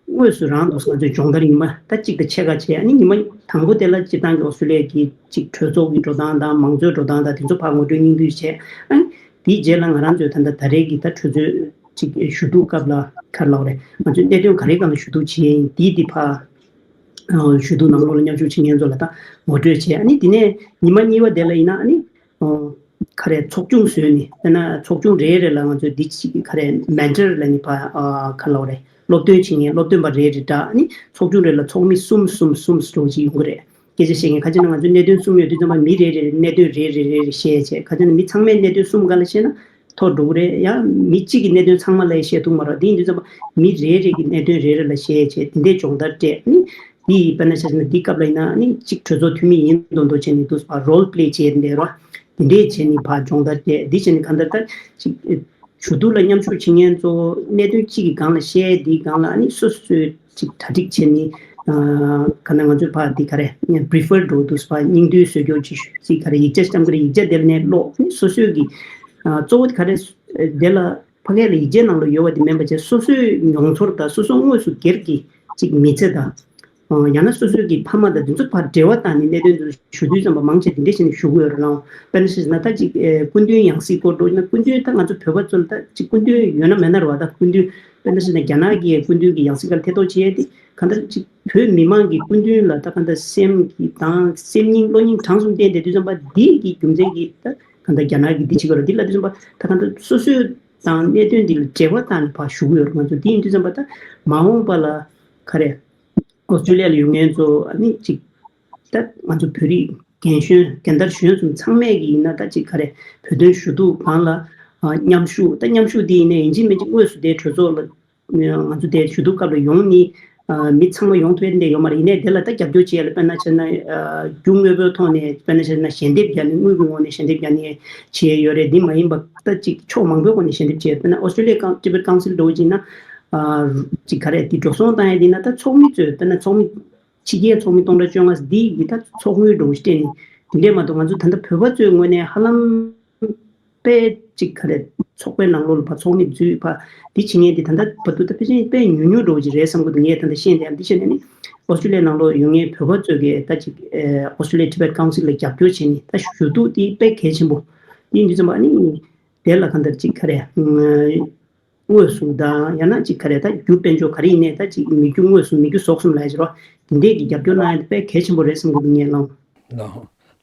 དངོས་སུ་རང་དུ་ང་ཚོས་སྦྱོང་བརྡར་ཉི་མ་ད་གཅིག་དང་ཕྱེད་ཀ་བྱས། ཨ་ནི་ཉི་མ་དང་པོ་དེ་ལ་སྤྱིར་བཏང་གི་ཨོ་སི་ཀྲི་ལི་ཡ་གི་ཅིག་གྲོས་ཚོགས་ཀྱི་འགྲོ་སྟངས་དང་མང་གཙོའི་འགྲོ་སྟངས་དང་དེ་ཚོ་ཕར་ངོ་སྤྲོད་སྙིང་བསྡུས་བྱས། ཨ་ནི་དེའི་རྗེས་ལ་ང་རང་ཚོས་ད་ལྟ་ད་རེས་ཀྱི་ད་གྲོས་ཚོགས་ཅིག་ཞུ་གཏུག་སྐབས་ལ་ག་རེ་ལབ་རེད། ང་ཚོས་གནད་དོན་ག་རེའི་སྒང་ལ་ཞུ་གཏུག་བྱེད་ཡིན་དེའི་དེ་ཕར་ ཞུ་གཏུག་ནང་ལོགས་ལ་མཉམ་ཞུགས་བྱེད་མཁན་ཚོ་ལ་ད་ངོ་སྤྲོད་བྱས། ཨ་ནི་དེ་ནས་ཉི་མ་གཉིས་པ་དེ་ལ་ཡིན་ན་ཨ་ནི་ག་རེ་ཚོགས་ཆུང་བཟོས་ནས། དཔེར་ན་ཚོགས་ཆུང་རེ་རེ་ལ་ང་ཚོས་འདི་ག་རེ་མེན་ཊར་ལབ་ནི་ཕ་ག་ལབ་རེད། སློབ་སྟོན་བྱེད་མཁན་སློབ་སྟོན་པ་རེ་རེ་འདྲ། ཨ་ནི་ཚོགས་ཆུང་རེ་ལ་ཚོགས་མི་གསུམ་གསུམ་གསུམ་འདྲ་བོ་ཅིག་ཡོང་གི་རེད། སྐད་ཆ་བཤད་མཁན་ཁ་ཅིག་ན་ང་ཚོའི་གནད་དོན་གསུམ་ཡོད་དུས་ཙམ་པ་མི་རེ་རེ་རེ་གནད་དོན་རེ་རེ་རེ་རེ་བཤད་བྱས། ཁ་ཅིག་ན་མི་ཚང་མའི་གནད་དོན་གསུམ་ག་ལ་བཤད་ན་ཐོར་འགྲོ་གི་རེད། ཡང་མི་གཅིག་གི་གནད་དོན་ཚང་མ་ལ་བཤད་ཐུབ་མ་རེད། དེ་ཡིན་དུས་ཙམ་པ་མི་རེ་རེ་གི་གནད་དོན་རེ་རེ་ལ་བཤད་བྱས། དེ་འདྲའི་སྦྱོང་བརྡར་སྤྲད། ཨ་ནི་དེ་ཡི་དཔེར་ན་ཆ་བཞག་ན་འདི་སྐབས་ལ་ཡིན་ན་ཨ་ནི་གཅིག་གྲོས་ཚོགས་འཐུས་མི་ཡིན་མདོག་མདོག་བྱས་ནས་འདུག་པ་རོལ་པི་ལེ་བྱས་འདྲ་བོ་དེ་འདྲས་བྱས་ནས་ཕར་སྦྱོང་བརྡར་སྤྲད། འདི་བྱས་ནས་གང་ལྟར་ད་གཅིག་ཞུ་གཏུག་ལ་མཉམ་ཞུགས་བྱེད་མཁན་ཚོ་གནད་དོན་གཅིག་གི་སྒང་ལ་བཤད། འདིའི་སྒང་ལ་ཨ་ནི་སོ་སོས་ཅིག་གྲ་སྒྲིག་བྱས་ནས། ཨ་ག་ན་ང་ཚོས་ཕར་འདི་ག་རེ་བྷི་རི་ཕར་འགྲོ་དུས་ཕར་སྙིང་བསྡུས་བཟོ་རྒྱུ་ཅིག་ཅིག་ག་རེ་ཡིག་ཆ་བརྐྱངས་ཀྱི་རེད། ཡིག་ཆ་དེ་ལ་ནས་ཀློག་ནས་སོ་སོའི་གི་ཨ་གཙོ་བོ་ག་རེ་དེ་ལ་ཕ་གི་ལ་ཡིག་ཆའི་ནང་ལ་ཡོད་པ་དེ་མིན་པ་བྱས། སོ་སོའི་མྱོང་ཚོར་དང་སོ་སོ་དངོས་སུ་སྒེར་གྱི་ཅིག་མི་ཚེ་དང་། ཨ་ཡང་ན་སོ་སོའི་གི་ཕ་མ་དང་དེ་ཚོ་ཕར་འབྲེལ་བ་བཏང་ནས་གནད་དོན་དེ་ཚོ་ཞུ་དུས་ཙམ་པ་མང་ཆེ་དེ་འདྲས་བྱས་ནས་ཞུ་གི་ཡོད་རེད་ལགས། དཔེར་ན་ཆ་བཞག་ན་ད་ཅིག་ཨེ་སྐུ་མདུན་ཡང་སྲིད་སྐོར་འགྲོ་ན། སྐུ་མདུན་ད་ང་ཚོ་བོད་པ་ཚོ་ལ་ད་ཅིག་སྐུ་མདུན་ཡོད་ན་མེད་ན་རེད་བ། ད་སྐུ་མདུན་དཔེར་ན་ཆ་བཞག་ན་རྒྱ་ནག་གི་སྐུ་མདུན་གྱི་ཡང་སྲིད་སྒང་ལ་ཐེ་གཏོགས་བྱེད་ཡས་དེ་གང་ལྟར་ཅིག་བོད་མི་མང་གི་སྐུ་མདུན་ལ་ད་གང་ལྟར་སེམས་ཀྱི་དང་སེམས་སྙིང་བློ་སྙིང་བྲང་གསུམ་བརྟེན་ཏེ་དུས་ཙམ་པ་འདི་གི་རྒྱུ་མཚན་གྱིས་ད་གང་ལྟར་རྒྱ་ནག་གི་འདི་བྱེད་ཀྱི་རེད། འདི་ལབ་དུས་ཙམ་པ་ད་གང་ལྟར་སོ་སོའི་དང་གནད་དོན་འདི་ལ་འབྲེལ་བ་བཏང་ནས་ཕར་ཞུ་གི་ཡོད་རེད་ང་ཚོ། འདི་ཡིན་དུས་ཙམ་པ་ད་མ་འོངས་པ་ལ་ག་རེ་ཨོ་སི་ཀྲོ་ལི་ཡ་ལ་ཡོད་མཁན་ཚོ་ཨ་ནི་ཅིག་ད་ང་ཚོ་བོད་རིགས་རྒན་གཞོན་རྒན་དར་གཞོན་གསུམ་ཚང་མས་ཀྱི་ཡིན་ན་ད་ཅིག་ག་རེ་བོད་དོན་ཞུ་གཏུག་སྒང་ལ་ཨ་མཉམ་ཞུགས། ད་མཉམ་ཞུགས་འདི་ཡིན་ནའི་ཡིན་གཅིག་མིན་གཅིག་དངོས་སུ་དེ་གྲོས་ཚོགས་ལ་ང་ཚོ་དེ་ཞུ་གཏུག་སྐབས་ལ་ཡོང་ནི་ཨ་མི་ཚང་མ་ཡོང་ཐུབ་ཡ་དེ་འདྲ་ཡོད་མ་རེད། ཡིན་ནའི་དེ་ལ་ད་རྒྱབ་སྐྱོར་བྱེད་ཡ་ལ་དཔེར་ན་བྱས་ན་ཨ་རྒྱུ་དངོས་པོའི་ཐོག་ནས་དཔེར་ན་བྱས་ན་ཞལ་འདེབས་རྒྱག་ནས་དངུལ་གྱི་ངོས་ནས་ཞལ་འདེབས་རྒྱག་ནས་བྱེད་ཡ་ཡོད་རེད། འདི་མ་ཡིན་པ་ད་ཅིག་ཕྱོགས་མང་པོའི་སྒོ་ནས་ཞལ་འདེབས་བྱེད། དཔེར་ན་ཨོ་སི་ཀྲོ་ལི་ཡ་ཀའུན་ཊི་བེཊ་ཀའུན་སིལ་འདྲ་བོ་ཅིག་ན་ཨ་ཅིག་ག་རེ་དེ་འགྲོ་སོང་བཏང་ཡ་དེ་ན་ད་ཚོགས་མི་ཚོས་དཔེར་ན་ཚོགས་མི་ཕྱི་རྒྱལ་ཚོགས་མི་སྟོང་ཕྲག་བཅོ་ལྔ་འདི་ཡི་ད་ཚོགས་དངུལ་འདྲ་བོ་ཞིག་སྤྲད་ནས་དེ་འདྲས་མ་གཏོགས་ང་ཚོ་ད་ལྟ་བོད་པ་ཚོའི་ངོས་ནས་ཧ་ལམ་དཔེ་ཅིག་ག་རེ་ཚོགས་པའི་ནང་ལོགས་ལ་ཕར་ཚོགས་མི་འཛུལ་ཕར་འདི་བྱེད་མཁན་འདི་ད་ལྟ་བར་དུ་ད་ཕལ་ཆེར་དཔེ་ཉུང་ཉུང་འདྲ་བོ་ཅིག་རེད་བསམ་གྱི་འདུག་ངས་ད་ལྟ་ཤེས་བསྡད་ཡ་འདི་བྱས་ནས་ནི་ཨོ་སི་ཀྲོ་ལི་ཡའི་ནང་ལོགས་ཡོད་མཁན་བོད་པ་ཚོས་ཀྱི་ད་ཅིག་ཨོ་སི་ཀྲོ་ལི་ཡ་ཊི་བེཊ་ཀའུན་སིལ་ལ་རྒྱབ་སྐྱོར་བྱས་ནས་ད་ཞུ་གཏུག་འདི་དཔེ་གལ་ཆེན་པོ་འདི་ཡིན་དུས་ཙམ་པ་ནི་དེ་ལ་གང་ལྟར་ཅིག་ག་རེ། དངོས་སུ་དང་ཡང་ན་ཅིག་ག་རེ་ད་རྒྱུ་དཔལ་འབྱོར་ག་རེ་ཡིན་ནའི་ད་ཅིག་མི་རྒྱུ་དངོས་སུ་མི་རྒྱུ་ཟོག་གསུམ་ལ་ཡ་ཅིག་རོ། དེ་འདྲས་ཀྱི་རྒྱབ་སྐྱོར་གནང་ཡ་དེ་དཔེ་གལ་ཆེན་པོ་རེད་བསམ་གྱི་འདུག་ངས་ལགས། ལགས་སོ།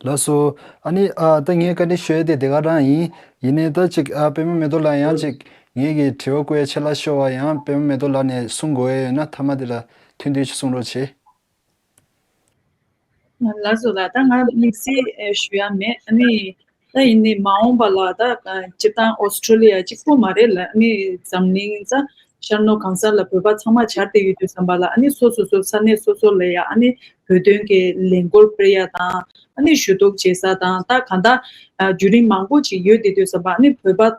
ལགས་སོ། ཨ་ནི་ཨ་ད་ངས་བཀའ་འདྲི་ཞུ་ཡ་དེ་དེ་ག་རང་ཡིན། ཡིན་ནའི་ད་ཅིག་ཨ་པད་མ་མེ་ཏོག་ལགས་ཡང་ཅིག་ངས་ཀྱི་དྲི་བ་བཀོད་ཡ་ཆེད་ལ་ཤོར་བ་ཡང་པད་མ་མེ་ཏོག་ལགས་ནས་གསུང་དགོས་ཡ་ཡོད་ན་མཐའ་མ་དེ་ལ་ཐུང་ཐུང་ཅིག་གསུང་རོགས་བྱེད། ལགས་སོ་ལགས། ད་ང་དམིགས་བསལ་ཨེ་ཞུ་ཡ་མེད། ཨ་ནི་ད་ཡིན་ནའི་མ་འོངས་པ་ལ་ད་སྤྱིར་བཏང་ཨོ་སི་ཀྲོ་ལི་ཡ་གཅིག་པོ་མ་རེད་ལ། ཨ་ནི་འཛམ་གླིང་ད་ཤར་ནུབ་གང་ས་ལ་བོད་པ་ཚང་མ་བཅར་ཏེ་ཡོད་དུས་ཙམ་པ་ལ་ཨ་ནི་སོ་སོ་སོ་ས་གནས་སོ་སོ་ལ་ཡ་ཨ་ནི་བོད་དོན་གྱི་ལས་འགུལ་སྤེལ་ཡ་དང་ཨ་ནི་ཞུ་གཏུག་བྱེད་ས་དང་ད་གང་ལྟར་བརྒྱུད་རིམ་མང་པོ་ཅིག་ཡོད་དེ་དུས་ཙམ་པ་ཨ་ནི་བོད་པ་ད།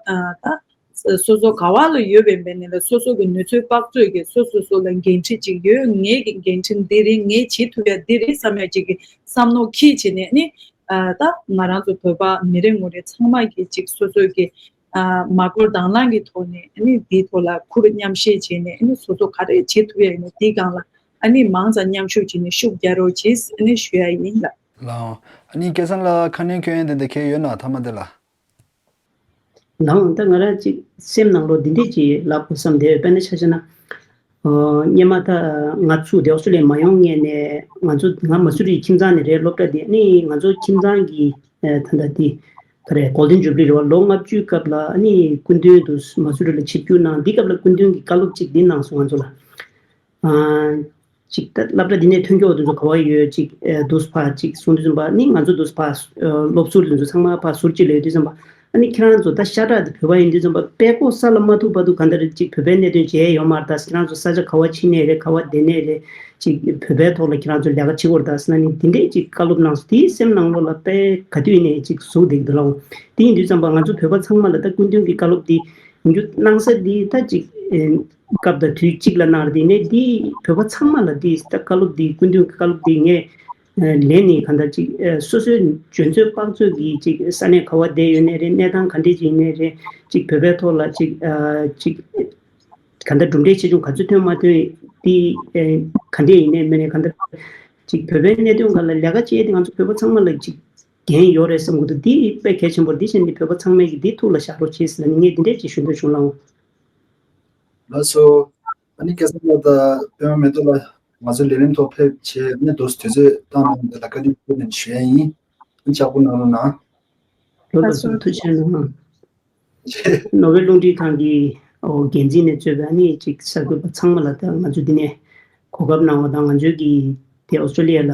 སོ་སོ་ག་བ་ལ་ཡོད་པའི་མེད་ནས་ལ་སོ་སོ་གི་ནུས་ཚོད་དཔག་ཚོད་ཀྱིས་སོ་སོ་སོ་ལ་འགན་འཁྲི་ཅིག་ཡོད། ངེད་ཀྱི་འགན་འཁྲི་འདི་རེད། ངས་བྱེད་ཐུབ་ཡ་འདི་རེད་བསམ་ཡ་ཅིག་གི་བསམ་མནོ་འཁྱེར་བྱས་ནས་ནི་ད་ང་རང་ཚོ་བོད་པ་མི་རེ་ངོ་རེ་ཚང་མ་གིས་ཅིག་སོ་སོ་གི་མ་བསྐོར་དང་བླངས་ཀྱི་ཐོག་ནས་ནི་འདིའི་ཐོག་ལ་ཁུར་མཉམ་བཞེས་བྱས་ནས་ནི་སོ་སོ་ག་རེ་བྱེད་ཐུབ་ཡ་ཡིན་ན་འདིའི་སྒང་ལ་ཨ་ནི་མང་ཙམ་མཉམ་ཞུགས་བྱས་ནས་ཤུགས་རྒྱག་རོགས་བྱེད་ཨ་ནི་ཞུ་ཡ་ཡིན་ལ། ལགས། ཨ་ནི་སྐལ་བཟང་ལགས་ཁ་སྣོན་སྐྱོན་ཡ་དེ་འདྲ་གང་ཡོད་ན་མཐའ་མ་དེ་ལ། ལགས། ད་ང་རང་ཅིག་སེམས་ནང་ལོགས་འདི་འདྲས་ཅིག་ལབ་དགོས་བསམ་བསྡད་ཡོད། དཔེར་ན་ཆ་བཞག་ན། ཨ་སྔོན་མ་ད་ང་ཚུར་དེ་ཨོ་སི་ཀྲོ་ལི་ཡ་མ་ཡོང་སྔོན་ནས་ང་ཚོ་ང་མ་སུ་རི་ཁྱིམ་ཚང་ནས་རེད། སློབ་གྲྭ་འདི་ནི་ང་ཚོ་ཁྱིམ་ཚང་གི་ཨ་ད་ལྟ་འདི་ག་རེ་གོལ་ཌེན་ཇུ་བི་ལི་རེད་བ། ལོ་ལྔ་བཅུའི་སྐབས་ལ་ཨ་ནི་སྐུ་མདུན་དུ་མ་སུ་རི་ལ་ཆིབས་བསྒྱུར་གནང་། འདི་སྐབས་ལ་སྐུ་མདུན་གྱིས་བཀའ་སློབ་ཅིག་འདི་གནང་སོང་ང་ཚོ་ལ། ཨ་ཅིག་ད་སློབ་གྲྭ་འདི་ནས་ཐོན་མཁན་འོ་དེ་ཚོ་ག་བ་ཡོད་ཅིག་ཨ་དུས་ཕར་ཅིག་གསུང་དུས་ཙམ་པ་ནི་ང་ཚོ་དུས་ཕར་ཨ་སློབ་ཟུར་དེ་ཚོ་ཚང་མ་ཕར་ཟུར་གཅིག་ལ་ཡོད་དུས་ཙམ་པ་ཨ་ནི་ཁྱེད་རང་ཚོ་ད་ཤ་ཁྲག་དེ་བོད་པ་ཡིན་དུས་ཙམ་པ་དཔྲལ་ཀོ་ས་ལ་མ་ཐུག་བར་དུ་ག་འདྲ་རེད་ཅིག་བོད་པའི་གནད་དོན་བྱས་ཡོད་མ་རེད། ད་ཁྱེད་རང་ཚོ་ས་ཆ་ག་བ་ཕྱིན་ནའི་རེད། ག་བ་བསྡད་ནའི་རེད། ཅིག་བོད་པའི་ཐོག་ལ་ཁྱེད་རང་ཚོ་ལས་ཀ་བྱེད་དགོས་རེད་ད་ཟེར་ན་ནི་འདི་འདྲས་ཅིག་བཀའ་སློབ་གནང་སོང་། དེའི་སེམས་ནང་ལོགས་ལ་དཔེ་ག་དུས་ནས་ཅིག་ཟུག་བསྡད་ཀྱི་འདུག་ལགས། དེ་ཡིན་དུས་ཙམ་པ་ང་ཚོ་བོད་པ་ཚང་མ་ལ་ད་སྐུ་མདུན་གྱི་བཀའ་སློབ་འདི་ཡིན་རྒྱུ་གནང་ས་འདི་ད་ཅིག་ཨེ། སྐབས་དང་དུས་གཅིག་ལ་གནང་རེད། དེ་ནས་འདི་བོད་པ་ཚང་མ་ལ་འདི་ད་བཀའ་སློབ་འདི་སྐུ་མདུན་གྱི་བཀའ་སློབ་འདི་ངས་ལེན་ནས་གང་ལྟར་ཅིག་སོ་སོའི་འཇོན་ཚོད་དཔག་ཚོད་ཀྱིས་ཅིག་ས་གནས་ག་བ་བསྡད་ཡོད་ནའི་རེད། གནས་སྟངས་ག་འདྲས་ཅིག་ཡིན་ནའི་རེད། ཅིག་བོད་པའི་ཐོག་ལ་ཅིག་ཅིག་གང་ལྟར་གྲུབ་འབྲས་ཆེ་ཆུང་ག་ཚོད་ཐོན་མ་ཐོན་འདི་ག་འདྲས་ཡིན་ནའི་མིན་ནའི་གང་ལྟར་ཅིག་བོད་པའི་གནད་དོན་སྒང་ལ་ལས་ཀ་བྱེད་དེ་ང་ཚོ་བོད་པ་ཚང་མ་ལ་ཅིག་འགན་ཡོད་རེད་བསམ་གྱི་འདུག་འདི་དཔེ་གལ་ཆེན་པོ་རེད། འདི་བྱས་ནས་བོད་པ་ཚང་མས་ཀྱི་འདི་ཐུགས་ལ་བཞག་རོགས་བྱེད་ཟེར་ནས་ངས་འདི་འདྲས་ཅིག་ཞུ་འདོད་བྱུང་ལགས། ལགས་སོ། ཨ་ནི་སྐལ་བཟང་ལགས་དང་པད་མ་མེ་ཏོག་ལགས། ང་ཚོ་ལས་རིམ་ཐོག་ཕེབས་བྱས་ནས་དུས་དུས་ཚོད་བཏང་གནང་བ་དེ་ལ་བཀའ་དྲིན་ཆེ་ནས་ཞུ་ཡ་ཡིན། ཨ་ནི་ལྕགས་པོ་གནང་རོགས་གནང་། ལོ་ལ་སོང་ཐུགས་རྗེ་གནང་། ནོར་ཝེ་རླུང་འཕྲིན་ཁང་གི་འགན་འཛིན་ནས་གཙོས་པའི་ཨ་ནི་ཅིག་གསར་འགོད་པ་ཚང་མ་ལ་ད་ང་ཚོ་འདི་ནས་གོ་སྐབས་གནང་བ་དང་ང་ཚོའི་གི་དེ་ཨོ་སི་ཀྲོ་ལི་ཡ་ལ་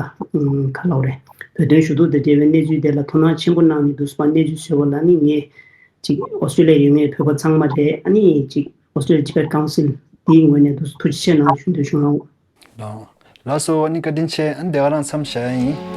ག་ལབ་རེད། བོད་དོན་ཞུ་གཏུག་དང་འབྲེལ་བའི་གནས་ཚུལ་དེ་ལ་དོ་སྣང་ཆེན་པོ་གནང་ནས་འདུག་སེ་གནས་ཚུལ་བཟོས་པ་ལ་ནི་ངས་ཅིག་ཨོ་སི་ཀྲོ་ལི་ཡ་ཡོད་མཁན་བོད་པ་ཚང་མ་དེ་ཨ་ནི་ཅིག་ཨོ་སི་ཀྲོ་ལི་ཡ་ཊི་བེཊ་ཀའུན་སིལ་དེའི་ངོས་ནས་འདུག་སེ་ཐུགས་རྗེ་ཆེ་གནང་ཞུ་འདོད་བྱུང་ལགས། ལགས་སོ། ཨ་ནི་བཀའ་དྲིན་ཆེ། ཨ་ནི་དེ་ག་རང་མཚམས་བཞག་ཡ་ཡིན།